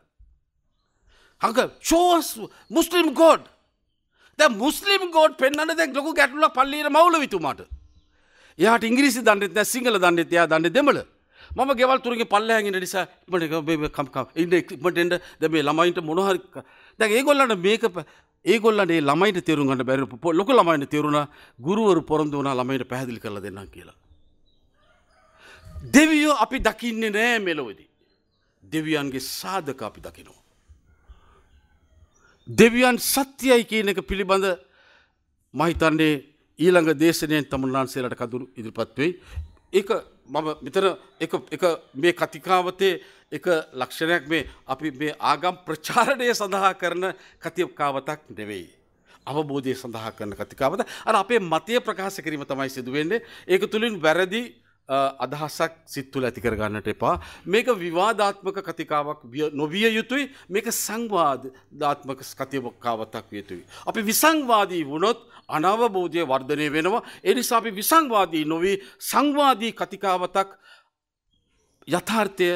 Uncle, show us Muslim God. දැන් මුස්ලිම් ගෝඩ් පෙන්වන්න දැන් ලොකු ගැටලුවක් පල්ලියේ මවුලවිතුමාට. එයාට ඉංග්‍රීසි දන්නෙත් නෑ, සිංහල දන්නෙත්, එයා දන්නේ දෙමළ. මම ගෙවල් තුනකින් පල්ලෙහාන් ඉන්න නිසා ඉක්මනට කම් කම් ඉන්න ඉක්මනට එන්න. දැන් මේ ළමයින්ට මොන හරි දැන් ඒගොල්ලන්ට මේක ඒගොල්ලන්ට ඒ ළමයින්ට තේරුම් ගන්න බැරි ලොකු ළමයින්ට තේරුණා ගුරුවරු පොරොන්දු වුණා ළමයින්ට පැහැදිලි කරලා දෙන්නම් කියලා. දෙවියෝ අපි දකින්නේ නෑ මෙලොවදී. දෙවියන්ගේ සාධක අපි දකිනවා. දෙවියන් සත්‍යයි කියන එක පිළිබඳ මම හිතන්නේ ඊළඟ දේශනයෙන් තමුන්නාන්සේලාට කඳුළු ඉදිරිපත් වෙයි. ඒක මම මෙතන එක එක මේ කතිකාවතේ එක ලක්ෂණයක් මේ අපි මේ ආගම් ප්‍රචාරණය සඳහා කරන කතිකාවතක් නෙවෙයි. අවබෝධය සඳහා කරන කතිකාවත. අර අපේ මතය ප්‍රකාශ කිරීම තමයි සිදු වෙන්නේ. ඒක තුලින් වැරදි අදහසක් සිත් තුළ ඇති කර ගන්නට එපා. මේක විවාදාත්මක කතිකාවක් නොවිය යුතුයි. මේක සංවාදාත්මක කතිකාවතක් විය යුතුයි. අපි විසංවාදී වුණොත් අනවබෝධය වර්ධනය වෙනවා. ඒ නිසා අපි විසංවාදී නොවි සංවාදී කතිකාවතක් යථාර්ථය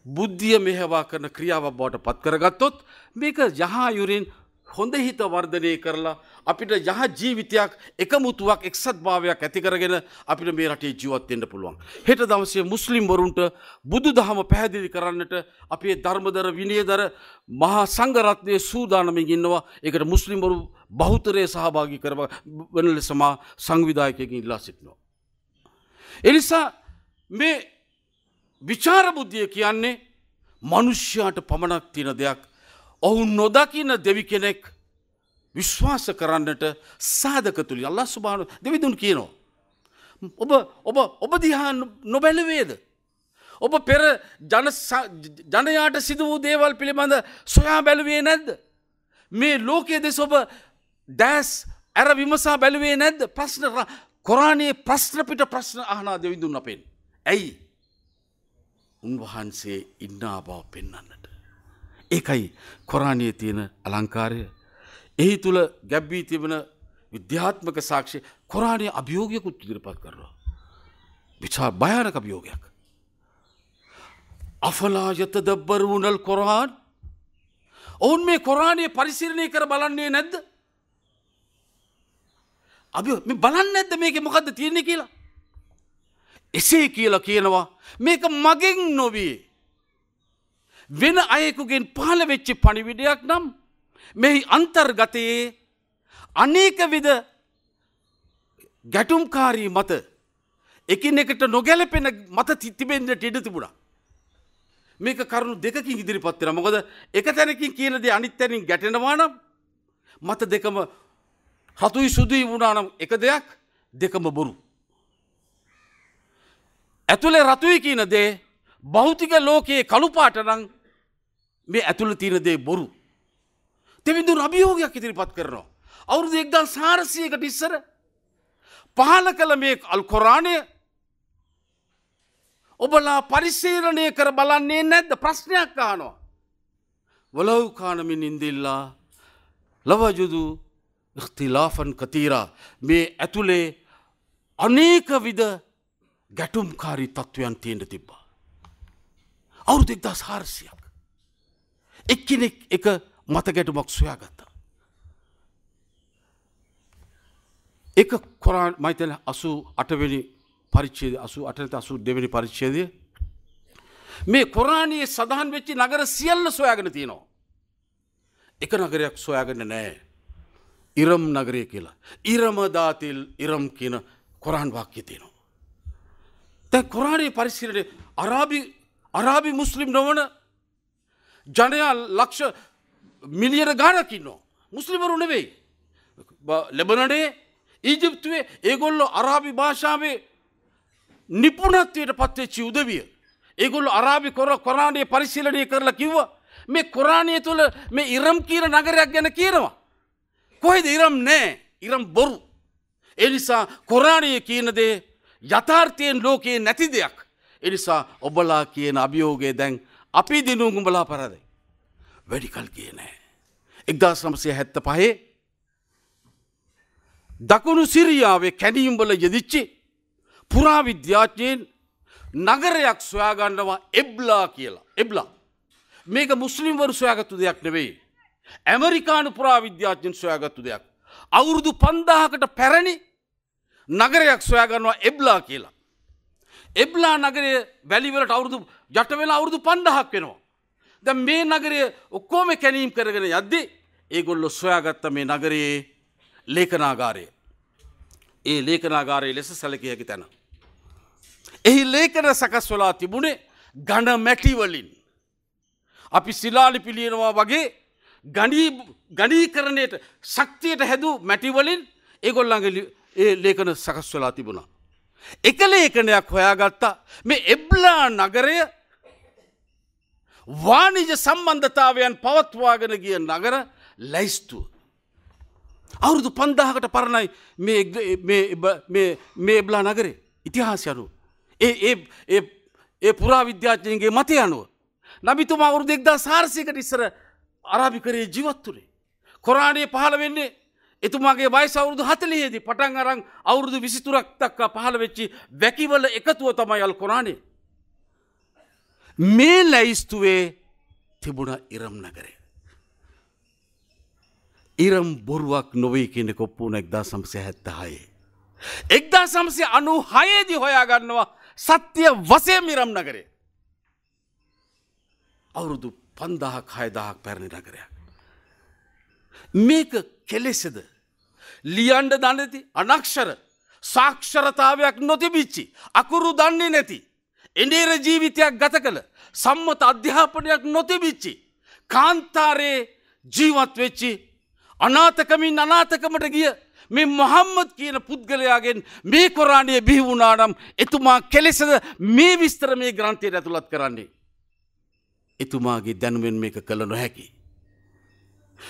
බුද්ධිය මෙහෙවා කරන ක්‍රියාවක් බවට පත් කරගත්තොත් මේක යහයුරින් හොඳ හිත වර්ධනය කරලා අපිට යහ ජීවිතයක් එකමුතුවක් එක්සත්භාවයක් ඇති කරගෙන අපිට මේ රටේ ජීවත් වෙන්න පුළුවන්. හෙට දවසේ මුස්ලිම් වරුන්ට බුදුදහම පැහැදිලි කරන්නට අපේ ධර්මදර විනයදර මහා සංඝරත්නයේ සූදානමින් ඉන්නවා. ඒකට මුස්ලිම් වරු බහුතරය සහභාගී කරවන ලෙස මා සංවිධායකයෙක්ගෙන් ඉල්ලා සිටිනවා. ඒ නිසා මේ විචාර බුද්ධිය කියන්නේ මනුෂ්‍යයාට පමණක් තියෙන දෙයක්. ඔවුන් නොදකින දෙවි කෙනෙක් විශ්වාස කරන්නට සාධක තුලින් අල්ලාහ් සුබ්හානහු දෙවිදුන් කියනවා. ඔබ ඔබ ඔබ දිහා නොබැලුවේද? ඔබ පෙර ජනයාට සිදු වූ දේවල් පිළිබඳ සොයා බැලුවේ නැද්ද? මේ ලෝකයේ දෙස ඔබ දැස් ඇර විමසා බැලුවේ නැද්ද? ප්‍රශ්න කොරානයේ ප්‍රශ්න පිට ප්‍රශ්න අහන දෙවිදුන් අපෙන්. ඇයි? උන්වහන්සේ ඉන්නා බව පෙන්වන්නට. ඒකයි කොරානයේ තියෙන අලංකාරය. එහි තුල ගැබ්වී තිබෙන විද්‍යාත්මක සාක්ෂි කොරානයේ අභියෝගයකුත් ඉදිරිපත් කරනවා. විචාර භයානක අභියෝගයක්. අෆලා යතදබ්බරුනල් කොරාන්. ඔවුන් මේ කොරානයේ පරිශීලනය කර බලන්නේ නැද්ද? අභියෝග මේ බලන්නේ නැද්ද මේකේ මොකද්ද තියෙන්නේ කියලා? එසේ කියලා කියනවා මේක මගෙන් නොවේ වෙන අයෙකුගෙන් පහළ වෙච්ච පණිවිඩයක් නම් මෙහි අන්තර්ගතයේ අනේක විද ගැටුම්කාරී මත එකිනෙකට නොගැලපෙන මත තිබෙන්නට ඉඩ තිබුණා. මේක කරුණු දෙකකින් ඉදිරිපත් වෙනවා. මොකද එක තැනකින් කියන දේ අනිත් තැනින් ගැටෙනවා නම් මත දෙකම රතුයි සුදුයි වුණා නම් එක දෙයක්, දෙකම බොරු. ඇතුලේ රතුයි කියන දේ භෞතික ලෝකයේ කළු පාට නම් මේ ඇතුලේ තියෙන දේ බොරු. දෙවිඳුන් අභියෝගයක් ඉදිරිපත් කරනවා. අවුරුදු 1400කට ඉස්සර පහළ කළ මේ අල් කොරානය ඔබලා පරිශීලනය කර බලන්නේ නැද්ද? ප්‍රශ්නයක් අහනවා. වලව් කාන මින් ඉන්දිල්ලා ලවජුදු ඉඛ්තිලාෆන් කතීරා. මේ ඇතුලේ අනේක විද ගැටුම්කාරී තත්ත්වයන් තියෙන්න තිබ්බා. අවුරුදු 1400ක් එක්කෙනෙක් එක මත ගැටුමක් සොයාගත්තා. එක කොරාන් මම හිතන්නේ 88 වෙනි පරිච්ඡේදය, 88 නැත්නම් 82 වෙනි පරිච්ඡේදය මේ කොරානයේ සඳහන් වෙච්ච නගර සියල්ල සොයාගෙන තියෙනවා. එක නගරයක් සොයාගෙන නෑ. ඉරම් නගරය කියලා. ඉරම දාතිල් ඉරම් කියන කොරාන් වාක්‍ය තියෙනවා. දැන් කොරානයේ පරිශීලනයේ අරාබි මුස්ලිම් නොවන ජනයා ලක්ෂ මිලියන ගාණක් ඉන්නවා. මුස්ලිම්වරු නෙවෙයි. ලෙබනනේ ඊජිප්තුවේ ඒගොල්ලෝ අරාබි භාෂාවේ නිපුණත්වයට පත්වෙච්ච උදවිය. ඒගොල්ලෝ අරාබි කොරානයේ පරිශීලනය කරලා කිව්වා මේ කොරානය තුල මේ ඉරම් කියන නගරයක් ගැන කියනවා. කොහෙද ඉරම් නෑ. ඉරම් බොරු. ඒ නිසා කොරානයේ කියන දේ යථාර්ථයෙන් ලෝකයේ නැති දෙයක්. ඒ නිසා ඔබලා කියන අභියෝගය දැන් අපි දිනුම් උඹලා පරාදයි. වැඩි කල් ගියේ නෑ. 1975 දකුණු සිරියාවේ කැණීම් වල යෙදිච්ච පුරාවිද්‍යාඥයින් නගරයක් සොයාගන්නවා එබ්ලා කියලා. එබ්ලා. මේක මුස්ලිම්වරු සොයාගත්තු දෙයක් නෙවෙයි. ඇමරිකානු පුරාවිද්‍යාඥයන් සොයාගත්තු දෙයක්. අවුරුදු 5000කට පැරණි නගරයක් සොයාගන්නවා එබ්ලා කියලා. එබ්ලා නගරය වැලි වලට අවුරුදු යට වෙලා අවුරුදු 5000ක් වෙනවා. දැන් මේ නගරය ඔක්කොම කැණීම් කරගෙන යද්දි ඒගොල්ලෝ සොයාගත්ත මේ නගරයේ ලේඛනාගාරය. ඒ ලේඛනාගාරය ලෙස සැලකිය හැකි තැන. එහි ලේඛන සකස් වෙලා තිබුණේ ඝන මැටි වලින්. අපි ශිලාලිපි ලියනවා වගේ ගණීකරණයට ශක්තියට හැදූ මැටි වලින් ඒගොල්ලන්ගේ ඒ ලේඛන සකස් වෙලා තිබුණා. එක ලේඛනයක් හොයාගත්තා මේ එබ්ලා නගරය වාණිජ සම්බන්ධතාවයන් පවත්වාගෙන ගිය නගර ලැයිස්තුව. අවුරුදු 5000කට පරණයි මේ මේ මේ මේ එබ්ලා නගරේ ඉතිහාසය අනුව. ඒ ඒ ඒ ඒ පුරාවිද්‍යාඥයින්ගේ මතය අනුව නබිතුමා අවුරුදු 1400කට ඉස්සර අරාබිකරයේ ජීවත් වුණේ. කොරාණය පහළ වෙන්නේ එතුමාගේ වයස අවුරුදු 40 දී පටන් අරන් අවුරුදු 23ක් දක්වා පහළ වෙච්චි වැකිවල එකතුව තමයි අල් කොරාණය. මේ ලැයිස්තුවේ තිබුණ ඉරම් නගරය. ඉරම් බොරුවක් නොවේ කියන එක ඔප්පු වුණ 1976. 1996 දී හොයා ගන්නවා සත්‍ය වශයෙන්ම ඉරම් නගරය. අවුරුදු 5000ක් 6000ක් පැරණි නගරයක්. මේක කෙලෙසද? ලියන්න දන්නේ නැති අනක්ෂර සාක්ෂරතාවයක් නොතිබිච්චි අකුරු දන්නේ නැති එඬේර ජීවිතයක් ගත කළ සම්මත අධ්‍යාපනයක් නොතිබිච්චි කාන්තාරයේ ජීවත් වෙච්චි අනාථකමින් අනාථකමට ගිය මේ මොහම්මද් කියන පුද්ගලයාගෙන් මේ කොරාණය බිහි වුණා නම් එතුමා කෙලෙසද මේ විස්තර මේ ග්‍රන්ථයට ඇතුළත් කරන්නේ? එතුමාගේ දැනුමෙන් මේක කළ නොහැකි.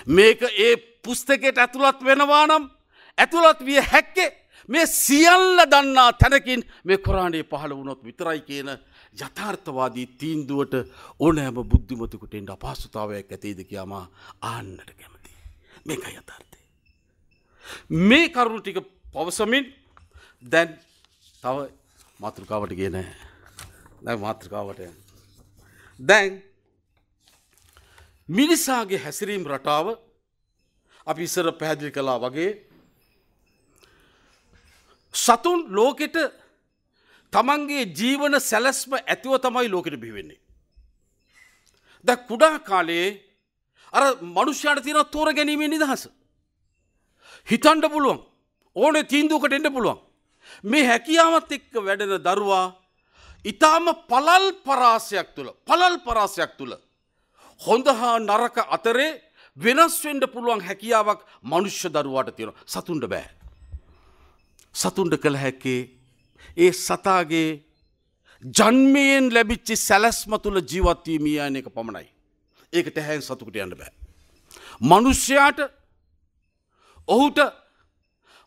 මේක ඒ පුස්තකයට ඇතුළත් වෙනවා නම් ඇතුළත් විය හැක්කේ මේ සියල්ල දන්නා තැනකින් මේ කොරාණය පහළ වුණොත් විතරයි කියන යථාර්ථවාදී තීන්දුවට ඕනෑම බුද්ධිමතෙකුට එන්න අපහසුතාවයක් ඇතිද කියා මා අහන්නට කැමතියි. මේකයි යථාර්ථය. මේ කරුණු ටික පවසමින් දැන් තව මාතෘකාවට ගියේ නෑ. දැන් මාතෘකාවට යන්න. දැන් මිනිසාගේ හැසිරීම් රටාව අපි ඉස්සර පැහැදිලි කළා වගේ සතුන් ලෝකෙට තමන්ගේ ජීවන සැලැස්ම ඇතිව තමයි ලෝකෙට බිහි වෙන්නේ. දැන් කුඩා කාලයේ අර මනුෂ්‍යයාට තියෙන තෝර ගැනීමේ නිදහස. හිතන්න පුළුවන්. ඕනේ තීන්දුවකට එන්න පුළුවන්. මේ හැකියාවත් එක්ක වැඩෙන දරුවා ඊටාම පළල් පරාසයක් තුල හොඳ හා නරක අතරේ වෙනස් වෙන්න පුළුවන් හැකියාවක් මනුෂ්‍ය දරුවාට තියෙනවා. සතුන්ට බෑ. සතුන්ට කළ හැක්කේ ඒ සතාගේ ජන්මයෙන් ලැබිච්ච සැලැස්ම තුල ජීවත් වීම යන එක පමණයි. ඒකට හැන් සතුකට යන්න බෑ. මනුෂ්‍යයාට ඔහුට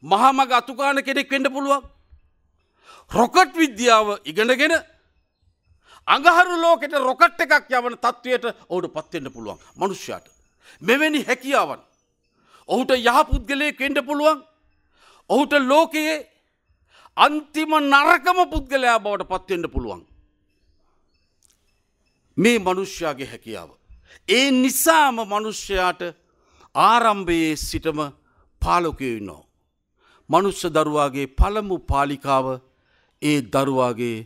මහා මග අතුගාන කෙනෙක් වෙන්න පුළුවන්. රොකට් විද්‍යාව ඉගෙනගෙන අඟහරු ලෝකෙට රොකට් එකක් යවන තත්ත්වයට ඔහුට පත් වෙන්න පුළුවන් මනුෂ්‍යයාට. මෙවැනි හැකියාවන් ඔහුට යහ පුද්ගලයෙක් වෙන්න පුළුවන්. ඔහුට ලෝකයේ අන්තිම නරකම පුද්ගලයා බවට පත් වෙන්න පුළුවන්. මේ මනුෂ්‍යයාගේ හැකියාව. ඒ නිසාම මනුෂ්‍යයාට ආරම්භයේ සිටම පාලකයෝ ඉන්නවා. මනුෂ්‍ය දරුවාගේ පළමු පාලිකාව ඒ දරුවාගේ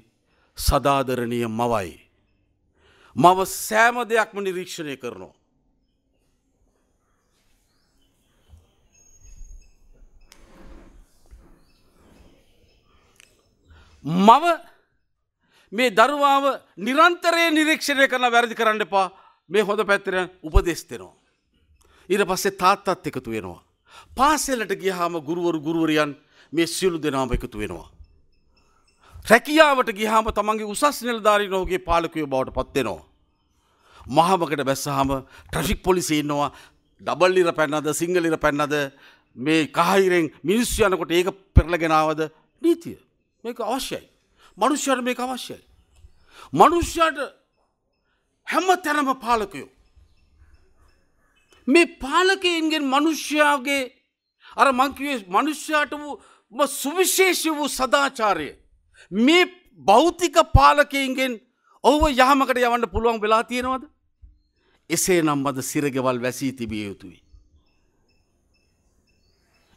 සදාදරණීය මවයි. මව සෑම දෙයක්ම නිරීක්ෂණය කරනවා. මව මේ දරුවාව නිරන්තරයෙන් නිරීක්ෂණය කරන වැරදි කරන්න එපා, මේ හොඳ පැත්තට උපදෙස් දෙනවා. ඊට පස්සේ තාත්තත් එකතු වෙනවා. පාසලට ගියාම ගුරුවරු ගුරුවරියන් මේ සියලු දෙනාම එකතු වෙනවා. රැකියාවට ගියාම තමන්ගේ උසස් නිලධාරීන් ඔහුගේ පාලකයෝ බවට පත් වෙනවා. මහමකට බැස්සහම ට්‍රැෆික් පොලිසිය ඉන්නවා. ඩබල් ඉර පැන්නද සිංගල් ඉර පැන්නද මේ කහිරෙන් මිනිස්සු යනකොට ඒක පෙරලගෙන ආවද නීතිය. මේක අවශ්‍යයි. මනුෂ්‍යයාට මේක අවශ්‍යයි. මනුෂ්‍යයාට හැම තැනම පාලකයෝ. මේ පාලකයන්ගෙන් මනුෂ්‍යයාගේ අර මං කිව්වේ මනුෂ්‍යයාට වූ සුවිශේෂී වූ සදාචාරය මේ භෞතික පාලකයින්ගෙන් ඔහුව යහමකට යවන්න පුළුවන් වෙලා තියෙනවද? එසේනම් අද සිරගෙවල් වැසී තිබිය යුතුයි.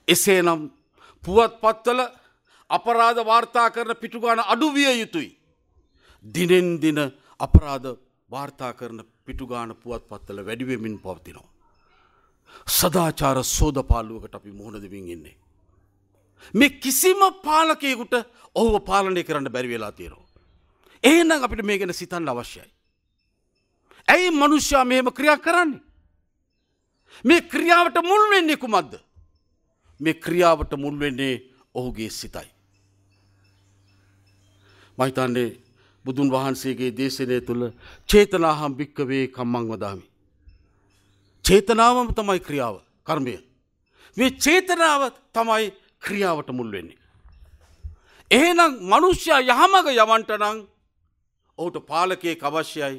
එසේනම් පුවත්පත්වල අපරාධ වාර්තා කරන පිටු ගාන අඩු විය යුතුයි. දිනෙන් දින අපරාධ වාර්තා කරන පිටු ගාන පුවත්පත්වල වැඩි වෙමින් පවතිනවා. සදාචාර සෝදපාලුවකට අපි මුහුණ දෙමින් ඉන්නේ. මේ කිසිම පාලකයෙකුට ඔහුව පාලනය කරන්න බැරි වෙලා තියෙනවා. එහෙනම් අපිට මේ ගැන සිතන්න අවශ්‍යයි. ඇයි මනුෂ්‍යයා මෙහෙම ක්‍රියා කරන්නේ? මේ ක්‍රියාවට මුල් වෙන්නේ කුමක්ද? මේ ක්‍රියාවට මුල් වෙන්නේ ඔහුගේ සිතයි. මම හිතන්නේ බුදුන් වහන්සේගේ දේශනය තුළ චේතනාහම් භික්කවේ කම්මං වදාමි. චේතනාවම තමයි ක්‍රියාව, කර්මය. මේ චේතනාව තමයි ක්‍රියාවට මුල් වෙන්නේ. එහෙනම් මනුෂ්‍යයා යහමඟ යවන්ට නම් ඔහුට පාලකයෙක් අවශ්‍යයි.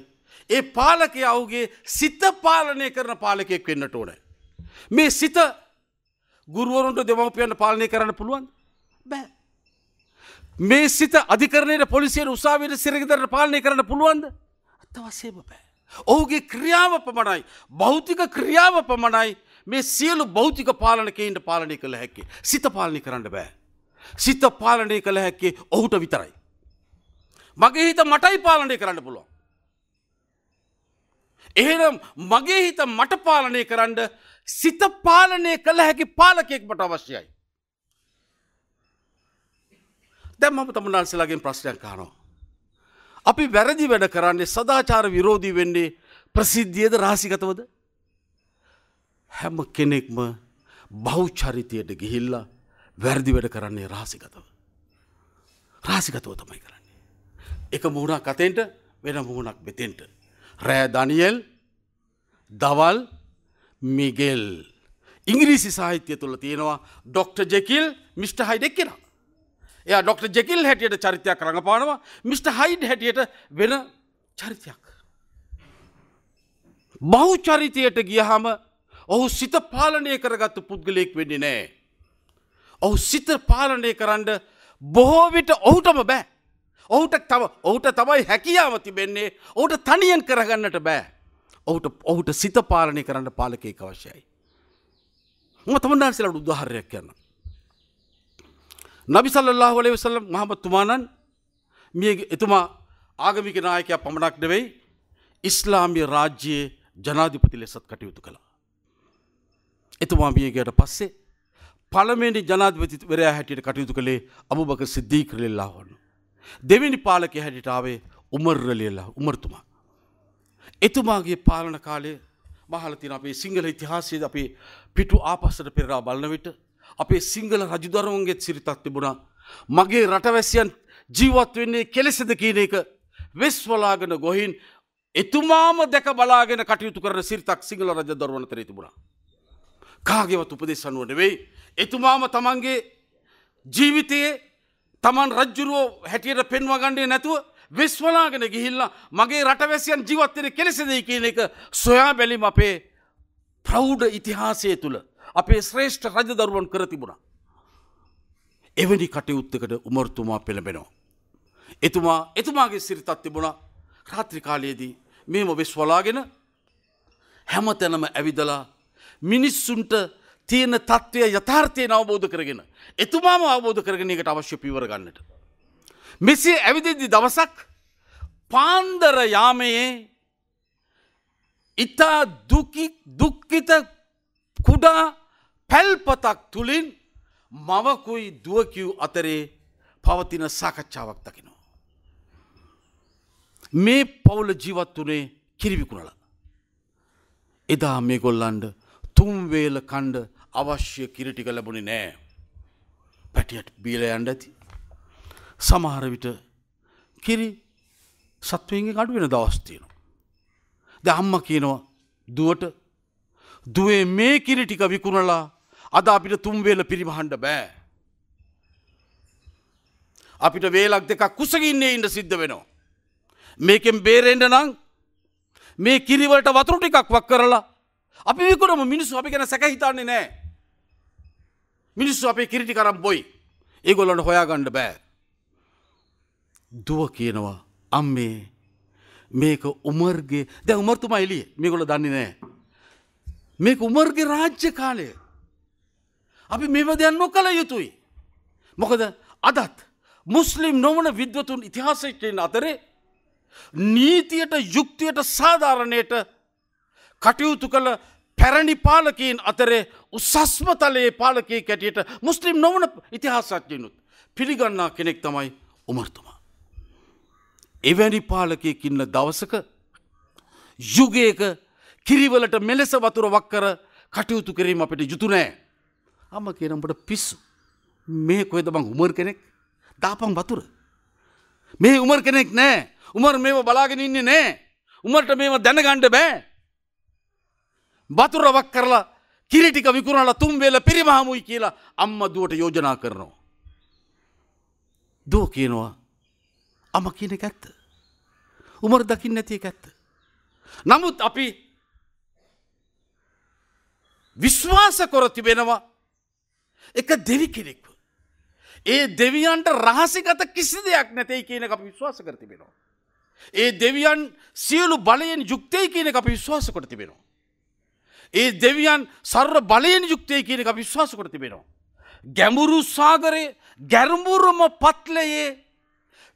ඒ පාලකයා ඔහුගේ සිත පාලනය කරන පාලකයෙක් වෙන්නට ඕනේ. මේ සිත ගුරුවරුන්ට දෙමව්පියන්ට පාලනය කරන්න පුළුවන්ද? බෑ. මේ සිත අධිකරණයට, පොලිසියට, උසාවියට, සිරගෙදරට පාලනය කරන්න පුළුවන්ද? අත් වශයෙන්ම බෑ. ඔහුගේ ක්‍රියාව පමණයි, භෞතික ක්‍රියාව පමණයි මේ සියලු භෞතික පාලනකයින්ට පාලනය කළ හැක්කේ. සිත පාලනය කරන්න බෑ. සිත පාලනය කළ හැක්කේ ඔහුට විතරයි. මගේ හිත මටයි පාලනය කරන්න පුළුවන්. එහෙනම් මගේ හිත මට පාලනය කරන්න සිත පාලනය කළ හැකි පාලකයෙක් මට අවශ්‍යයි. දැන් මම තමුන්නාන්සේලාගෙන් ප්‍රශ්නයක් අහනවා. අපි වැරදි වැඩ කරන්නේ, සදාචාර විරෝධී වෙන්නේ ප්‍රසිද්ධියද රහසිගතවද? හැම කෙනෙක්ම බහුචරිතයට ගිහිල්ලා වැරදි වැඩ කරන්නේ රහසිගතව. රහසිගතව තමයි කරන්නේ. එක මුහුණක් අතෙන්ට, වෙන මුහුණක් මෙතෙන්ට. රෑ ඩැනියෙල්, දවල් මිගෙල්. ඉංග්‍රීසි සාහිත්‍ය තුළ තියෙනවා ඩොක්ටර් ජෙකිල්, මිස්ටර් හයිඩ් එක්කෙනා. එයා ඩොක්ටර් ජෙකිල් හැටියට චරිතයක් රඟපානවා, මිස්ටර් හයිඩ් හැටියට වෙන චරිතයක්. බහුචරිතයට ගියහම ඔහු සිත පාලනය කරගත්තු පුද්ගලයෙක් වෙන්නේ නෑ. ඔහු සිත පාලනය කරන්න බොහෝ විට ඔහුටම බෑ. ඔහුට තමයි හැකියාව තිබෙන්නේ. ඔහුට තනියෙන් කරගන්නට බෑ. ඔහුට සිත පාලනය කරන්න පාලකයෙක් අවශ්‍යයි. මම තමුන්නාන්සේලාට උදාහරණයක් කියන්නම්. නබි සල්ලල්ලාහු අලයිහි වසල්ලම් මුහම්මද් තුමාණන් මිය එතුමා ආගමික නායකයා පමණක් නෙවෙයි, ඉස්ලාමීය රාජ්‍යයේ ජනාධිපති ලෙසත් කටයුතු කළා. එතුමා මිය ගියට පස්සේ පළවෙනි ජනාධිපතිවරයා හැටියට කටයුතු කළේ අබූබකර් සිද්දීක් රලියල්ලාහු අන්හු. දෙවෙනි පාලකයා හැටියට ආවේ උමර් රලියල්ලාහු උමර්තුමා. එතුමාගේ පාලන කාලය මහල තියෙන අපේ සිංහල ඉතිහාසයේ අපේ පිටු ආපස්සට පෙරලා බලන විට අපේ සිංහල රජදරුවන්ගේ සිරිතක් තිබුණා. මගේ රටවැසියන් ජීවත් වෙන්නේ කෙලෙසද කියන එක වෙස් වලාගෙන ගොහින් එතුමාම දැක බලාගෙන කටයුතු කරන සිරිතක් සිංහල රජදරුවන් අතරේ තිබුණා. කාගේවත් උපදෙස් අනුව නෙවෙයි, එතුමාම තමන්ගේ ජීවිතයේ තමන් රජ්ජුරුවෝ හැටියට පෙන්වා ගන්නේ නැතුව වෙස් වලාගෙන ගිහිල්ලා මගේ රටවැසියන් ජීවත් වෙන්නේ කෙලෙසදයි කියන එක සොයා බැලීම අපේ ප්‍රෞಢ ඉතිහාසය තුළ අපේ ශ්‍රේෂ්ඨ රජදරුවන් කර තිබුණා. එවැනි කටයුත්තකට උමර්තුමා පෙළඹෙනවා. එතුමාගේ සිරිතක් තිබුණා. රාත්‍රී කාලයේදී මෙහෙම වෙස් වලාගෙන හැමතැනම ඇවිදලා මිනිස්සුන්ට තියෙන තත්ත්වය යථාර්ථයෙන් අවබෝධ කරගෙන එතුමාම අවබෝධ කරගෙන ඒකට අවශ්‍ය පියවර ගන්නට. මෙසේ ඇවිදිද්දි දවසක් පාන්දර යාමයේ ඉතා දුක්ඛිත කුඩා පැල්පතක් තුලින් මවකුයි දුවකියු අතරේ පවතින සාකච්ඡාවක් දකිනවා. මේ පවුල ජීවත් වුණේ කිරි විකුණලා. එදා මේගොල්ලන්ට තුන් වේල කණ්ඩ අවශ්‍ය කිරි ටික ලැබුණේ නෑ. පැටියට බීලා යන්න ඇති. සමහර විට කිරි සත්වයින්ගෙන් අඩු වෙන දවස් තියෙනවා. දැන් අම්මා කියනවා දුවට, දුවේ මේ කිරි ටික විකුණලා අද අපිට තුන් වේල පිරිමහන්න බෑ. අපිට වේලක් දෙකක් කුසගින්නේ ඉන්න සිද්ධ වෙනවා. මේකෙන් බේරෙන්න නම් මේ කිරි වලට වතුර ටිකක් වක් කරලා අපි විකුණමු. මිනිස්සු අපි ගැන සැක හිතන්නේ නෑ. මිනිස්සු අපේ කිරි ටික අරන් බොයි. ඒගොල්ලන්ට හොයාගන්න බෑ. දුව කියනවා අම්මේ මේක උමර්ගේ, දැන් උමර්තුමා එළියේ, මේගොල්ලෝ දන්නේ නෑ. මේක උමර්ගේ රාජ්‍ය කාලය. අපි මේව දෙයක් නොකළ යුතුයි. මොකද අදත් මුස්ලිම් නොවන විද්වතුන් ඉතිහාසයෙන් අතරේ නීතියට යුක්තියට සාධාරණයට කටයුතු කළ පැරණි පාලකයින් අතරේ උසස්ම තලයේ පාලකයෙක් හැටියට මුස්ලිම් නොවන ඉතිහාසඥයිනුත් පිළිගන්නා කෙනෙක් තමයි උමර්තුමා. එවැනි පාලකයෙක් ඉන්න දවසක යුගයක කිරිවලට මෙලෙස වතුර වක් කර කටයුතු කිරීම අපිට යුතු නෑ. අම්මා කියන උඹට පිස්සු. මේ කොහෙද බං උමර් කෙනෙක්? දාපන් වතුර. මේ උමර් කෙනෙක් නෑ. උමර් මේව බලාගෙන ඉන්නේ නෑ. උමර්ට මේව දැනගන්න බෑ. වතුර වක් කරලා කිරි ටික විකුණලා තුන් වේල පිරිමහමුයි කියලා අම්මා දුවට යෝජනා කරනවා. දුව කියනවා අම්මා කියන එක ඇත්ත. උමර් දකින්න නැති එක ඇත්ත. නමුත් අපි විශ්වාස කර තිබෙනවා එක දෙවි කෙනෙක්ව. ඒ දෙවියන්ට රහසිගත කිසි දෙයක් නැtei කියන එක අපි විශ්වාස කර තිබෙනවා. ඒ දෙවියන් සියලු බලයෙන් යුක්තයි කියන එක අපි විශ්වාස කර තිබෙනවා. ඒ දෙවියන් සර්ව බලයෙන් යුක්තයි කියන එක අපි විශ්වාස කර තිබෙනවා. ගැඹුරු සාගරයේ ගැඹුරුම පත්ලයේ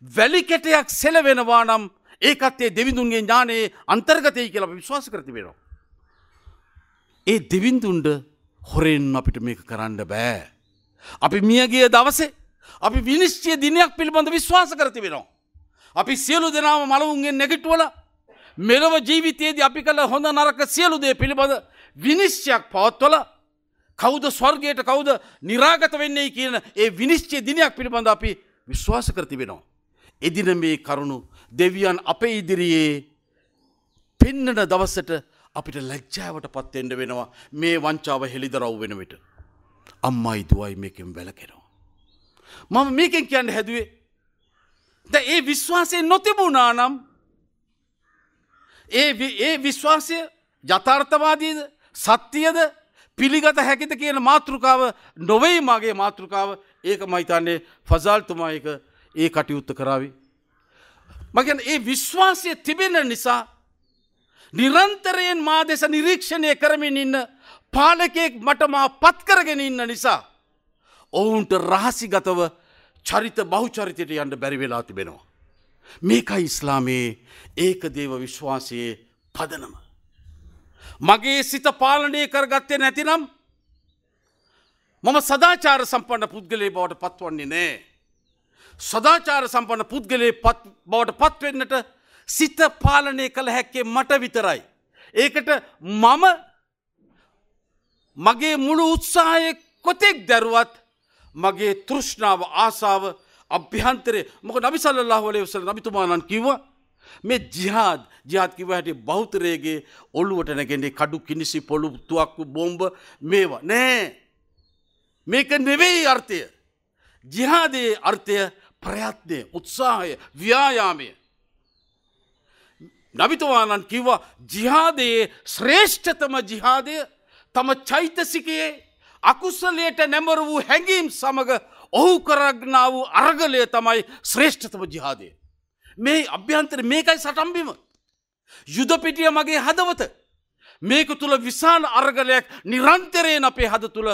වැලි කැටයක් සෙලවෙනවා නම් ඒකත් ඒ දෙවිඳුන්ගේ ඥානයේ අන්තර්ගතයි කියලා අපි විශ්වාස කර තිබෙනවා. ඒ දෙවිඳුන්ට හොරෙන් අපිට මේක කරන්න බෑ. අපි මියගිය දවසේ අපි විනිශ්චය දිනයක් පිළිබඳ විශ්වාස කර තිබෙනවා. අපි සියලු දෙනාම මළවුන්ගෙන් නැගිටවලා මෙලොව ජීවිතයේදී අපි කළ හොඳ නරක සියලු දේ පිළිබඳ විනිශ්චයක් පවත්වලා කවුද ස්වර්ගයට කවුද නිරාගත වෙන්නේ කියන ඒ විනිශ්චය දිනයක් පිළිබඳ අපි විශ්වාස කර තිබෙනවා. එදින මේ කරුණු දෙවියන් අපේ ඉදිරියේ පෙන්නන දවසට අපිට ලැජ්ජාවට පත් වෙන්න වෙනවා මේ වංචාව හෙළිදරව් වෙන විට. අම්මයි දුවයි මේකෙන් වැළකෙනවා. මම මේකෙන් කියන්න හැදුවේ දැන් ඒ විශ්වාසය නොතිබුණා නම් ඒ විශ්වාසය යථාර්ථවාදීද සත්‍යද පිළිගත හැකිද කියන මාතෘකාව නොවේ මගේ මාතෘකාව. ඒක මම හිතන්නේ ෆසල්තුමා ඒක ඒ කටයුත්ත කරાવી. මම කියන්නේ ඒ විශ්වාසය තිබෙන නිසා නිරන්තරයෙන් මා දෙස නිරීක්ෂණය කරමින් ඉන්න පාලකයෙක් මට මා පත් කරගෙන ඉන්න නිසා ඔවුන්ට රහසිගතව චරිත බහුචරිතයට යන්න බැරි වෙලා තිබෙනවා. මේකයි ඉස්ලාමයේ ඒකදේව විශ්වාසයේ පදනම. මගේ සිත පාලනය කරගත්තේ නැතිනම් මම සදාචාර සම්පන්න පුද්ගලයෙක් බවට පත්වන්නේ නෑ. සදාචාර සම්පන්න පුද්ගලයෙක් බවට පත්වෙන්නට සිත පාලනය කළ හැක්කේ මට විතරයි. ඒකට මම මගේ මුළු උත්සාහය කොතෙක් දැරුවත් මගේ තෘෂ්ණාව ආසාව අභ්‍යන්තරේ, මොකද නබි සල්ලල්ලාහු අලයිහි වසල්ලම් නබිතුමාණන් කිව්වා මේ ජිහාද් ජිහාද් කිව්ව හැටි බෞතරයේගේ ඔළුවට නැගෙන්නේ කඩු කිනිසි පොළු තුවක්කු බෝම්බ මේවා නෑ. මේක නෙවෙයි අර්ථය. ජිහාදයේ අර්ථය ප්‍රයත්නය, උත්සාහය, ව්‍යායාමය. නබිතුමාණන් කිව්වා ජිහාදයේ ශ්‍රේෂ්ඨතම ජිහාදය තම චෛතසිකයේ අකුසලයට නැඹුරු වූ හැඟීම් සමග ඔහු කරගන්නා වූ අරගලය තමයි ශ්‍රේෂ්ඨතම ජිහාදය. මේ අභ්‍යන්තරේ මේකයි සටන්බිම. යුද පිටිය මගේ හදවත. මේක තුල විශාල අරගලයක් නිරන්තරයෙන් අපේ හද තුල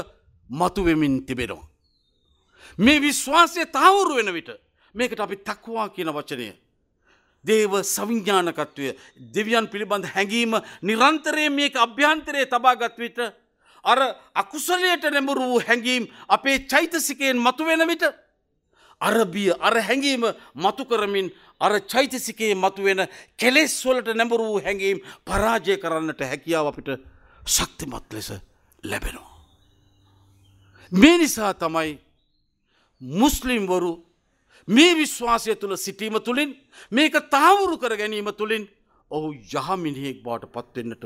මතුවෙමින් තිබෙනවා. මේ විශ්වාසය තහවුරු වෙන විට මේකට අපි තක්වා කියන වචනය, දේව සවිඥානිකත්වය, දෙවියන් පිළිබඳ හැඟීම නිරන්තරයෙන් මේක අභ්‍යන්තරයේ තබාගත් විට අර අකුසලයට නැඹුරු වූ හැඟීම් අපේ චෛතසිකයෙන් මතුවෙන විට අර බිය, අර හැඟීම මතු කරමින් අර චෛතසිකයේ මතුවෙන කෙලෙස් වලට නැඹුරු වූ හැඟීම් පරාජය කරන්නට හැකියාව අපිට ශක්තිමත් ලෙස ලැබෙනවා. මේ නිසා තමයි මුස්ලිම්වරු මේ විශ්වාසය තුළ සිටීම තුළින් මේක තහවුරු කර ගැනීම තුළින් ඔහු යහ මිනිහෙක් බවට පත්වෙන්නට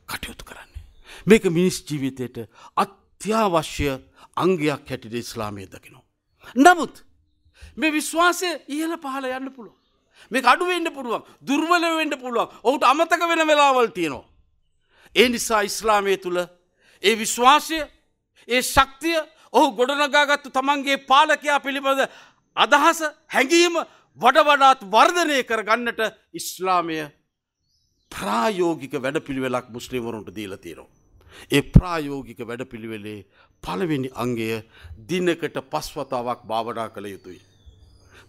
කටයුතු කරන්නේ. මේක මිනිස් ජීවිතයට අත්‍යවශ්‍ය අංගයක් හැටියට ඉස්ලාමය දකිනවා. නමුත් මේ විශ්වාසය ඉහළ පහළ යන්න පුළුවන්. මේක අඩු වෙන්න පුළුවන්, දුර්වල වෙන්න පුළුවන්, ඔහුට අමතක වෙන වෙලාවල් තියෙනවා. ඒ නිසා ඉස්ලාමය තුළ ඒ විශ්වාසය, ඒ ශක්තිය ඔහු ගොඩනගාගත්තු තමන්ගේ පාලකයා පිළිබඳ අදහස, හැඟීම වඩ වඩාත් වර්ධනය කරගන්නට ඉස්ලාමය ප්‍රායෝගික වැඩපිළිවෙලක් මුස්ලිම්වරුන්ට දීලා තියෙනවා. ඒ ප්‍රායෝගික වැඩපිළිවෙලේ පළවෙනි අංගය දිනකට 5 වතාවක් භාවනා කළ යුතුයි.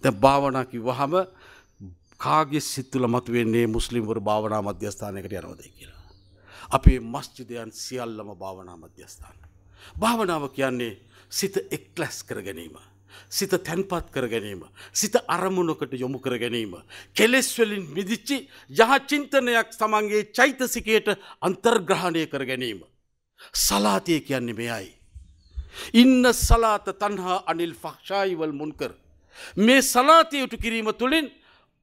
දැන් භාවනා කිව්වහම කාගේ සිත් තුළ මතුවෙන්නේ මුස්ලිම්වරු භාවනා මධ්‍යස්ථානයකට යනවද කියලා. අපේ මස්ජිදයන් සියල්ලම භාවනා මධ්‍යස්ථාන. භාවනාව කියන්නේ සිත එක්ලැස් කර ගැනීම, සිත තැන්පත් කර ගැනීම, සිත අරමුණකට යොමු කර ගැනීම, කෙලෙස් වලින් මිදිච්ච යහ චින්තනයක් තමන්ගේ චෛතසිකයට අන්තර්ග්‍රහණය කර ගැනීම. සලාතය කියන්නේ මෙයයි. ඉන්න සලාත තන්හා අනිල් ෆහ්ෂායි වල් මුන්කර්. මේ සලාතය ඉටු කිරීම තුළින්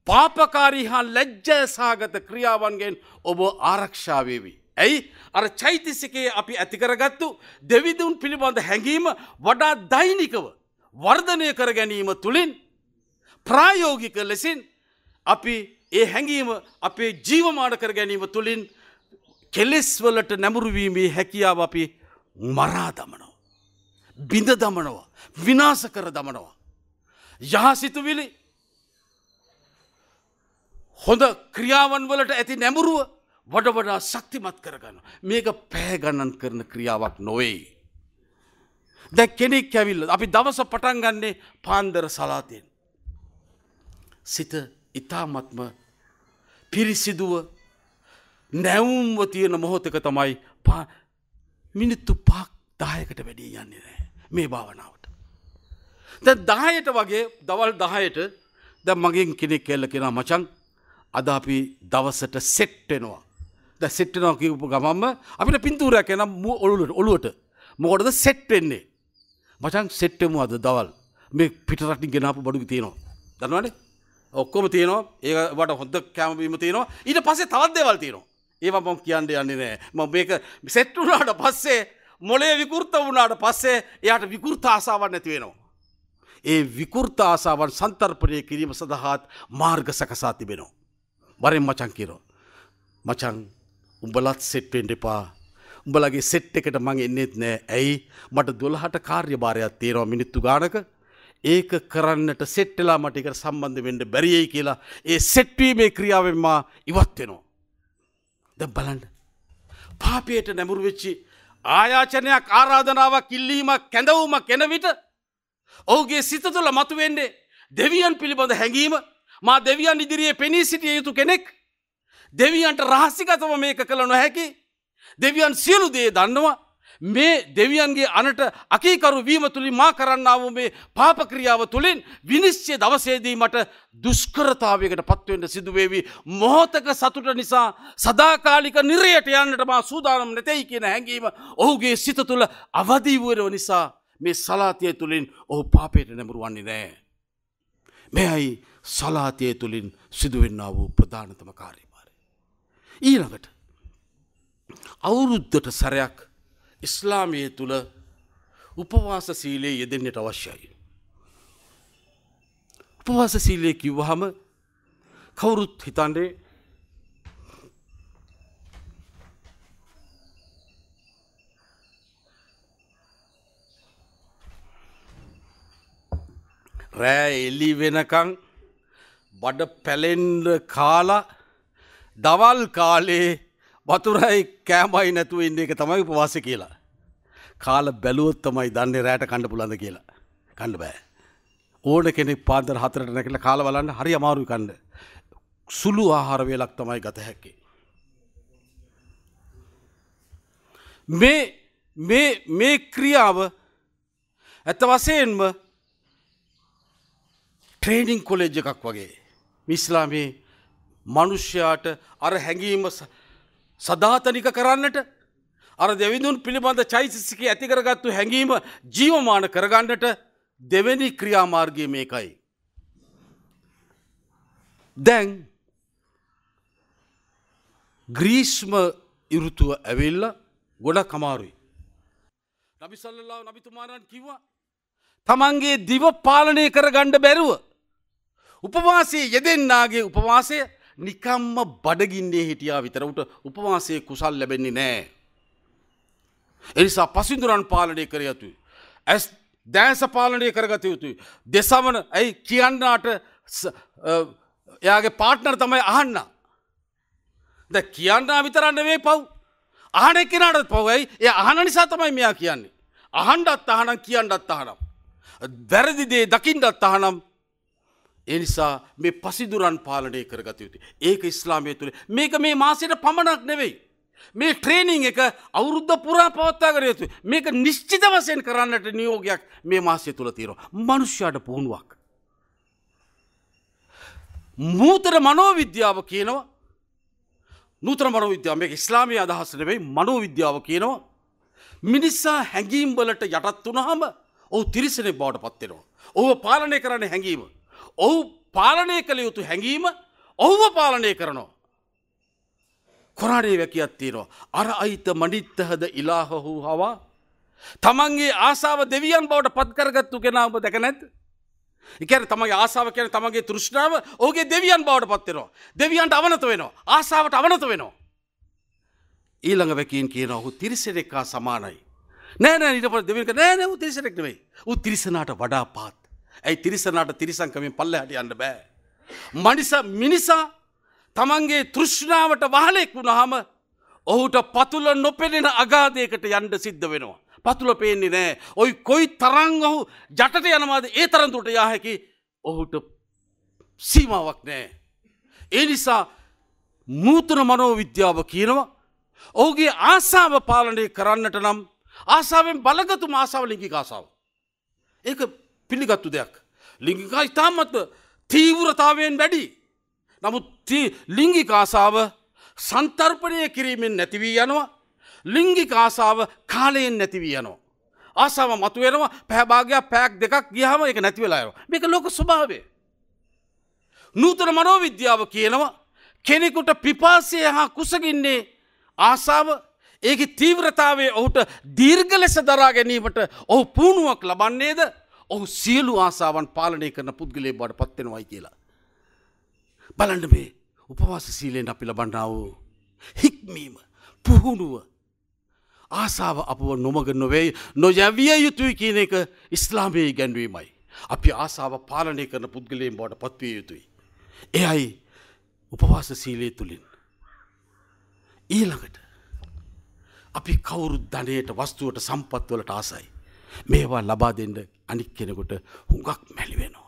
පාපකාරී හා ලැජ්ජා සහගත ක්‍රියාවන්ගෙන් ඔබ ආරක්ෂා වේවි. ඇයි? අර චෛතසිකයේ අපි ඇති කරගත්තු දෙවිඳුන් පිළිබඳ හැඟීම වඩා දෛනිකව වර්ධනය කර ගැනීම තුළින් ප්‍රායෝගික ලෙසින් අපි ඒ හැඟීම අපේ ජීවමාන කර ගැනීම තුළින් කෙලෙස් වලට නැඹුරු වීමේ හැකියාව අපි මරා දමනවා, බිඳ දමනවා, විනාශ කර දමනවා. යහසිතුවිලි හොඳ ක්‍රියාවන් වලට ඇති නැඹුරුව වඩ වඩා ශක්තිමත් කරගන්නවා. මේක පැය ගණන් කරන ක්‍රියාවක් නොවේ. දැන් කෙනෙක් ඇවිල්ලා අපි දවස පටන් ගන්නේ පාන්දර සලාතෙන්. සිත ඉතාමත්ම පිරිසිදුව නැවුම්ව තියෙන මොහොතක තමයි මිනිත්තු 5 10කට වැඩි යන්නේ නැහැ මේ භාවනාවට. දැන් 10ට වගේ දවල් 10ට දැන් මගෙන් කෙනෙක් කියලා කියනවා, මචං අද අපි දවසට සෙට් වෙනවා. දැන් සෙට් වෙනවා කියපු ගමන්ම අපිට පින්තූරයක් එනවා ඔළුවට. මොකටද සෙට් වෙන්නේ? මචං සෙට් වෙමු අද දවල්. මේ පිට රටින් ගෙන ආපු බඩු තියෙනවා. දන්නවනේ? ඔක්කොම තියෙනවා. ඒක වට හොඳ කැම බීම තියෙනවා. ඊට පස්සේ තවත් දේවල් තියෙනවා. ඒවා මම කියන්න යන්නේ නෑ. මම මේක සෙට් වුණාට පස්සේ මොලේ විකෘත වුණාට පස්සේ එයාට විකෘත ආසාවක් නැති වෙනවා. ඒ විකෘත ආසාවන් සන්තරපණය කිරීම සඳහාත් මාර්ග සකසා තිබෙනවා. වරෙන් මචං කියනවා, මචං උඹලත් සෙට් වෙන්න එපා. උඹලගේ සෙට් එකට මං එන්නෙත් නෑ. ඇයි? මට 12ට කාර්යභාරයක් තියෙනවා මිනිත්තු ගානක. ඒක කරන්නට සෙට් වෙලා මට ඒකට සම්බන්ධ වෙන්න බැරියයි කියලා ඒ සෙට් වීමේ ක්‍රියාවෙන් මා ඉවත් වෙනවා. දැන් බලන්න, පාපයට නැඹුරු වෙච්චි ආයාචනයක්, ආරාධනාවක්, ඉල්ලීමක්, කැඳවුමක් එන විට ඔහුගේ සිත තුළ මතුවෙන්නේ දෙවියන් පිළිබඳ හැඟීම. මා දෙවියන් ඉදිරියේ පෙනී සිටිය යුතු කෙනෙක්. දෙවියන්ට රහසිගතව මේක කළ නොහැකි. දෙවියන් සියලු දේ දන්නවා. මේ දෙවියන්ගේ අනට අකීකරු වීම තුළින් මා කරන්නා වූ මේ පාප ක්‍රියාව තුළින් විනිශ්චය දවසේදී මට දුෂ්කරතාවයකට පත්වෙන්න සිදු වේවි. මොහොතක සතුට නිසා සදාකාලික නිරයට යන්නට මා සූදානම් නැtei කියන හැඟීම ඔහුගේ සිත තුළ අවදි වූ නිසා මේ සලාතිය තුළින් ඔහු පාපයට නැඹුරු වන්නේ නෑ. මෙයයි සලාතිය තුළින් සිදුවෙන්නා වූ ප්‍රධානතම කාර්යභාරය. ඊළඟට අවුරුද්දට සැරයක් ඉස්ලාමයේ තුල උපවාස සීලයේ යෙදෙන්නට අවශ්‍යයි. උපවාස සීලය කිව්වහම කවුරුත් හිතන්නේ රෑ එළි වෙනකන් බඩ පැලෙන්න කාලා දවල් කාලේ වතුරයි කෑමයි නැතුව ඉන්න එක තමයි උපවාසය කියලා. කාලා බැලුවොත් තමයි දන්නේ රෑට කන්න පුළුවන්ද කියලා. කන්න බෑ. ඕන කෙනෙක් පාන්දර 4ට නැගිටලා කාලා බලන්න හරි අමාරුයි කන්න. සුළු ආහාර වේලක් තමයි ගත හැක්කේ. මේ මේ මේ ක්‍රියාව ඇත්ත වශයෙන්ම ට්‍රේනින් කොලෙජ් එකක් වගේ. ඉස්ලාමයේ මිනිස්යාට අර හැඟීම සදාතනික කරන්නට, අර දෙවිඳුන් පිළිබඳ චෛතසිකය ඇති කරගත්තු හැඟීම ජීවමාන කරගන්නට දෙවෙනි ක්‍රියාමාර්ගය මේකයි. දැන් ග්‍රීෂ්ම ඍතුව ඇවිල්ලා ගොඩක් අමාරුයි. නබි සල්ලල්ලාහු නබිතුමාණන් කිව්වා තමන්ගේ දිව පාලනය කරගන්න බැරුව උපවාසයේ යෙදෙන්නාගේ උපවාසය නිකම්ම බඩගින්නේ හිටියා විතර. උට උපවාසයේ කුසල් ලැබෙන්නේ නෑ. ඒ නිසා පසිඳුරන් පාලනය කර යුතුයි. ඇස් දැස පාලනය කරගත යුතුයි. දෙසවන ඇයි කියන්නාට එයාගේ පාර්ට්නර් තමයි අහන්න. දැන් කියන්න විතරක් නෙවෙයි පව්. අහන එක්කෙනාටත් පව්. ඇයි? එයා අහන නිසා තමයි මෙයා කියන්නේ. අහන්නත් අහනම් කියන්නත් අහනම්. වැරදි දේ දකින්නත් අහනම්. ඒ නිසා මේ පසිදුරන් පාලනය කරගත යුතුයි. ඒක ඉස්ලාමයේ තුල. මේක මේ මාසෙට පමණක් නෙවෙයි. මේ ට්‍රේනින් එක අවුරුද්ද පුරා පවත්වාගෙන යුතුයි. මේක නිශ්චිත වශයෙන් කරන්නට නියෝගයක් මේ මාසය තුල තියෙනවා. මනුෂ්‍යයාට පුහුණුවක්. නූතන මනෝවිද්‍යාව කියනවා. නූතන මනෝවිද්‍යාව මේක ඉස්ලාමීය අදහස නෙවෙයි, මනෝවිද්‍යාව කියනවා. මිනිසා හැඟීම් වලට යටත් වුණාම ඔහු තිරිසනෙක් බවට පත් වෙනවා. ඔහුව පාලනය කරන්නේ හැඟීම. ඔහු පාලනය කළ යුතු හැඟීම ඔහුව පාලනය කරනවා. කොරාණේ වැකියක් තියෙනවා. අර අයිත මනිත්තහද ඉලාහහු හවා. තමන්ගේ ආසාව දෙවියන් බවට පත් කරගත්තු කෙනා ඔබ දැක නැද්ද? ඒ කියන්නේ තමන්ගේ ආසාව කියන්නේ තමන්ගේ තෘෂ්ණාව ඔහුගේ දෙවියන් බවට පත් වෙනවා. දෙවියන්ට අවනත වෙනවා. ආසාවට අවනත වෙනවා. ඊළඟ වැකියෙන් කියනවා ඔහු තිරිසනෙක් හා සමානයි. නෑ නෑ, ඊට පස්සේ දෙවියන් කියනවා නෑ නෑ, ඌ තිරිසනෙක් නෙවෙයි. ඌ තිරිසනාට වඩා පහත්. ඇයි තිරිසනාට තිරිසන්කමෙන් පල්ලෙහාට යන්න බෑ. මිනිසා තමන්ගේ තෘෂ්ණාවට වහලෙක් වුණාම ඔහුට පතුල නොපෙනෙන අගාධයකට යන්න සිද්ධ වෙනවා. පතුල පේන්නේ නෑ. ඔයි කොයි තරම් ඔහු ජටට යනවාද ඒ තරම් දුරට යා හැකි ඔහුට සීමාවක් නෑ. ඒ නිසා නූතන මනෝවිද්‍යාව කියනවා ඔහුගේ ආසාව පාලනය කරන්නට නම් ආසාවෙන් බලගතුම ආසාව ලිංගික ආසාව. ඒක පිළිගත්තු දෙයක්. ලිංගික ඉතාමත් තීව්‍රතාවයෙන් වැඩි. නමුත් ලිංගික ආසාව සන්තර්පණය කිරීමෙන් නැති වී යනවා. ලිංගික ආසාව කාලයෙන් නැති වී යනවා. ආසාව මතුවෙනවා, පැය භාගයක් පැයක් දෙකක් ගියාම ඒක නැති වෙලා යනවා. මේක ලෝක ස්වභාවය. නූතන මනෝවිද්‍යාව කියනවා කෙනෙකුට පිපාසය හා කුසගින්නේ ආසාව ඒකේ තීව්‍රතාවය ඔහුට දීර්ඝ ලෙස දරා ගැනීමට ඔහු පුහුණුවක් ලබන්නේද ඔහු සියලු ආසාවන් පාලනය කරන පුද්ගලයෙක් බවට පත් වෙනවයි කියලා. බලන්න මේ උපවාස සීලයෙන් අපි ලබන්නා වූ හික්මීම, පුහුණුව, ආසාව අපව නොමග නොවේ නොයැවිය යුතුයි කියන එක ඉස්ලාමයේ ඉගැන්වීමයි. අපි ආසාව පාලනය කරන පුද්ගලයන් බවට පත්විය යුතුයි. එයයි උපවාස සීලය තුලින්. ඊළඟට අපි කවුරුත් ධනයට, වස්තුවට, සම්පත් වලට ආසයි. මේවා ලබා දෙන්න අනික් කෙනෙකුට හුඟක් මැලි වෙනවා.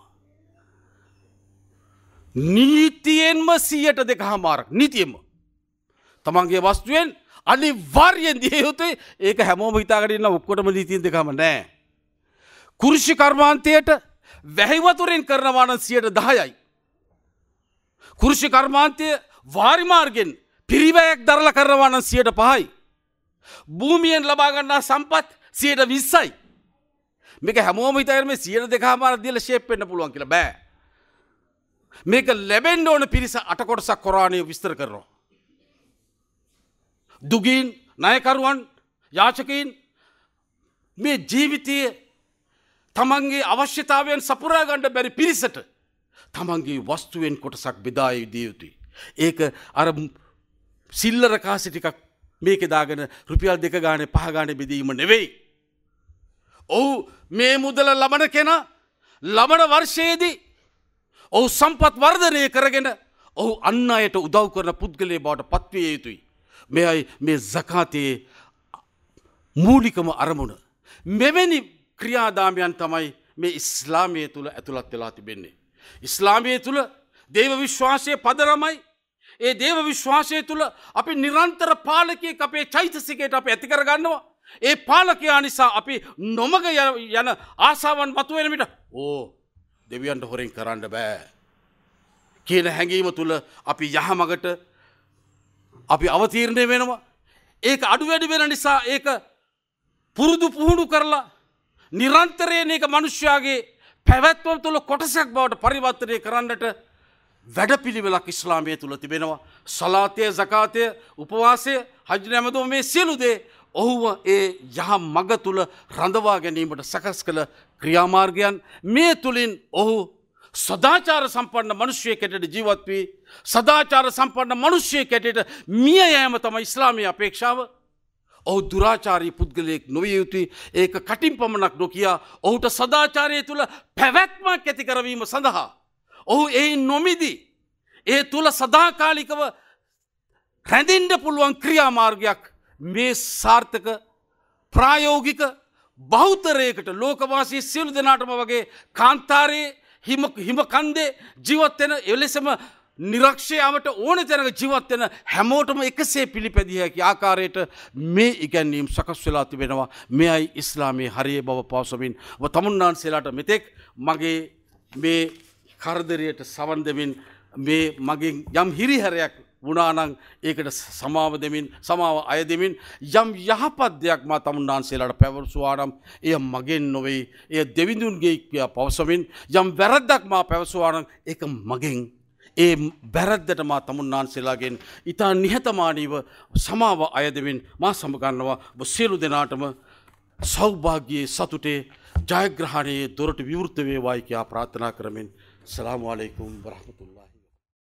නීතියෙන්ම 102.5ක් නීතියෙන්ම තමන්ගේ වස්තුවෙන් අනිවාර්යෙන් දිය යුතුයි. ඒක හැමෝම හිතාගෙන ඉන්න ඔක්කොටම නීතියෙන් දෙකම නෑ. කෘෂි කර්මාන්තයට වැහි වතුරෙන් කරනවා නම් 10%යි. කෘෂි කර්මාන්තය වාරි මාර්ගෙන් පිරිවැයක් දරලා කරනවා නම් 5%යි. භූමියෙන් ලබා ගන්නා සම්පත් 20%යි. මේක හැමෝම හිතාගෙන මේ 2.5 දීලා ෂේප් වෙන්න පුළුවන් කියලා බෑ. මේක ලැබෙන්න ඕන පිරිස අට කොටසක් කොරාණය විස්තර කරනවා. දුගීන්, ණයකරුවන්, යාචකයින් මේ ජීවිතයේ තමන්ගේ අවශ්‍යතාවයන් සපුරා ගන්න බැරි පිරිසට තමන්ගේ වස්තුවෙන් කොටසක් බෙදා දිය යුතුයි. ඒක අර සිල්ලර කාසි ටිකක් මේකේ දාගෙන රුපියල් 2 ගානේ 5 ගානේ බෙදීම නෙවෙයි. ඔහු මේ මුදල ලබන කෙනා ලබන වර්ෂයේදී ඔහු සම්පත් වර්ධනය කරගෙන ඔහු අන් අයට උදව් කරන පුද්ගලයෙක් බවට පත්විය යුතුයි. මෙයයි මේ සකාතයේ මූලිකම අරමුණ. මෙවැනි ක්‍රියාදාමයන් තමයි මේ ඉස්ලාමයේ තුල ඇතුළත් වෙලා තිබෙන්නේ. ඉස්ලාමයේ තුල දේව විශ්වාසයේ පදනමයි. ඒ දේව විශ්වාසය තුල අපි නිරන්තර පාලකයෙක් අපේ චෛතසිකයට අපි ඇති කරගන්නවා. ඒ පාලකයා නිසා අපි නොමග යන ආසාවන් මතුවෙන විට ඕ දෙවියන්ට හොරෙන් කරන්න බෑ කියන හැඟීම තුල අපි යහමගට අපි අවතීර්ණය වෙනවා. ඒක අඩු වැඩි වෙන නිසා ඒක පුරුදු පුහුණු කරලා නිරන්තරයෙන් ඒක මිනිස්යාගේ පැවැත්ම තුළ කොටසක් බවට පරිවර්තනය කරන්නට වැඩපිළිවෙලක් ඉස්ලාමයේ තුල තිබෙනවා. සලාතය, සකාතය, උපවාසය, හජ් නැමදුම මේ සියලු දේ ඔහුව ඒ යහ මඟ තුල රඳවා ගැනීමට සකස් කළ ක්‍රියාමාර්ගයන්. මේ තුලින් ඔහු සදාචාර සම්පන්න මිනිසියෙක් හැටියට ජීවත් වී සදාචාර සම්පන්න මිනිසියෙක් හැටියට මිය යෑම තමයි ඉස්ලාමයේ අපේක්ෂාව. ඔහු දුරාචාරී පුද්ගලයෙක් නොවිය යුතුයි. ඒක කටින් පමණක් නොකියා ඔහුට සදාචාරය තුල පැවැත්මක් ඇති කරවීම සඳහා ඔහු එයින් නොමිදී ඒ තුල සදාකාලිකව රැඳෙන්න පුළුවන් ක්‍රියාමාර්ගයක් මේ සාර්ථක ප්‍රායෝගික බහුතරයකට ලෝකවාසී සියලු දෙනාටම වගේ කාන්තාරයේ හිම කන්දේ ජීවත් වෙන එලෙසම නිරක්ෂයාවට ඕන තැනක ජීවත් වෙන හැමෝටම එකසේ පිළිපැදිය හැකි ආකාරයට මේ ඉගැන්වීම් සකස් වෙලා තිබෙනවා. මෙයයි ඉස්ලාමයේ හරිය බව පවසමින් ඔබ තමුන්නාන්සේලාට මෙතෙක් මගේ මේ කරදරයට සවන් දෙමින් මේ මගෙන් යම් හිරිහැරයක් වුණා නම් ඒකට සමාව දෙමින් සමාව අය දෙමින් යම් යහපත් දෙයක් මා තමුන්නාන්සේලාට පැවසුවා නම් එය මගෙන් නොවේ, එය දෙවිඳුන්ගේ කියා පවසමින් යම් වැරද්දක් මා පැවසුවා නම් ඒක මගෙන්, ඒ වැරද්දට මා තමුන්නාන්සේලාගෙන් ඉතා නිහතමානීව සමාව අය දෙමින් මා සමගන්නවා. ඔබ සියලු දෙනාටම සෞභාග්‍යයේ සතුටේ ජයග්‍රහණයේ දොරටු විවෘත වේවායි කියා ප්‍රාර්ථනා කරමින්. අස්සලාමු අලයිකුම් වරහමතුල්ලාහි.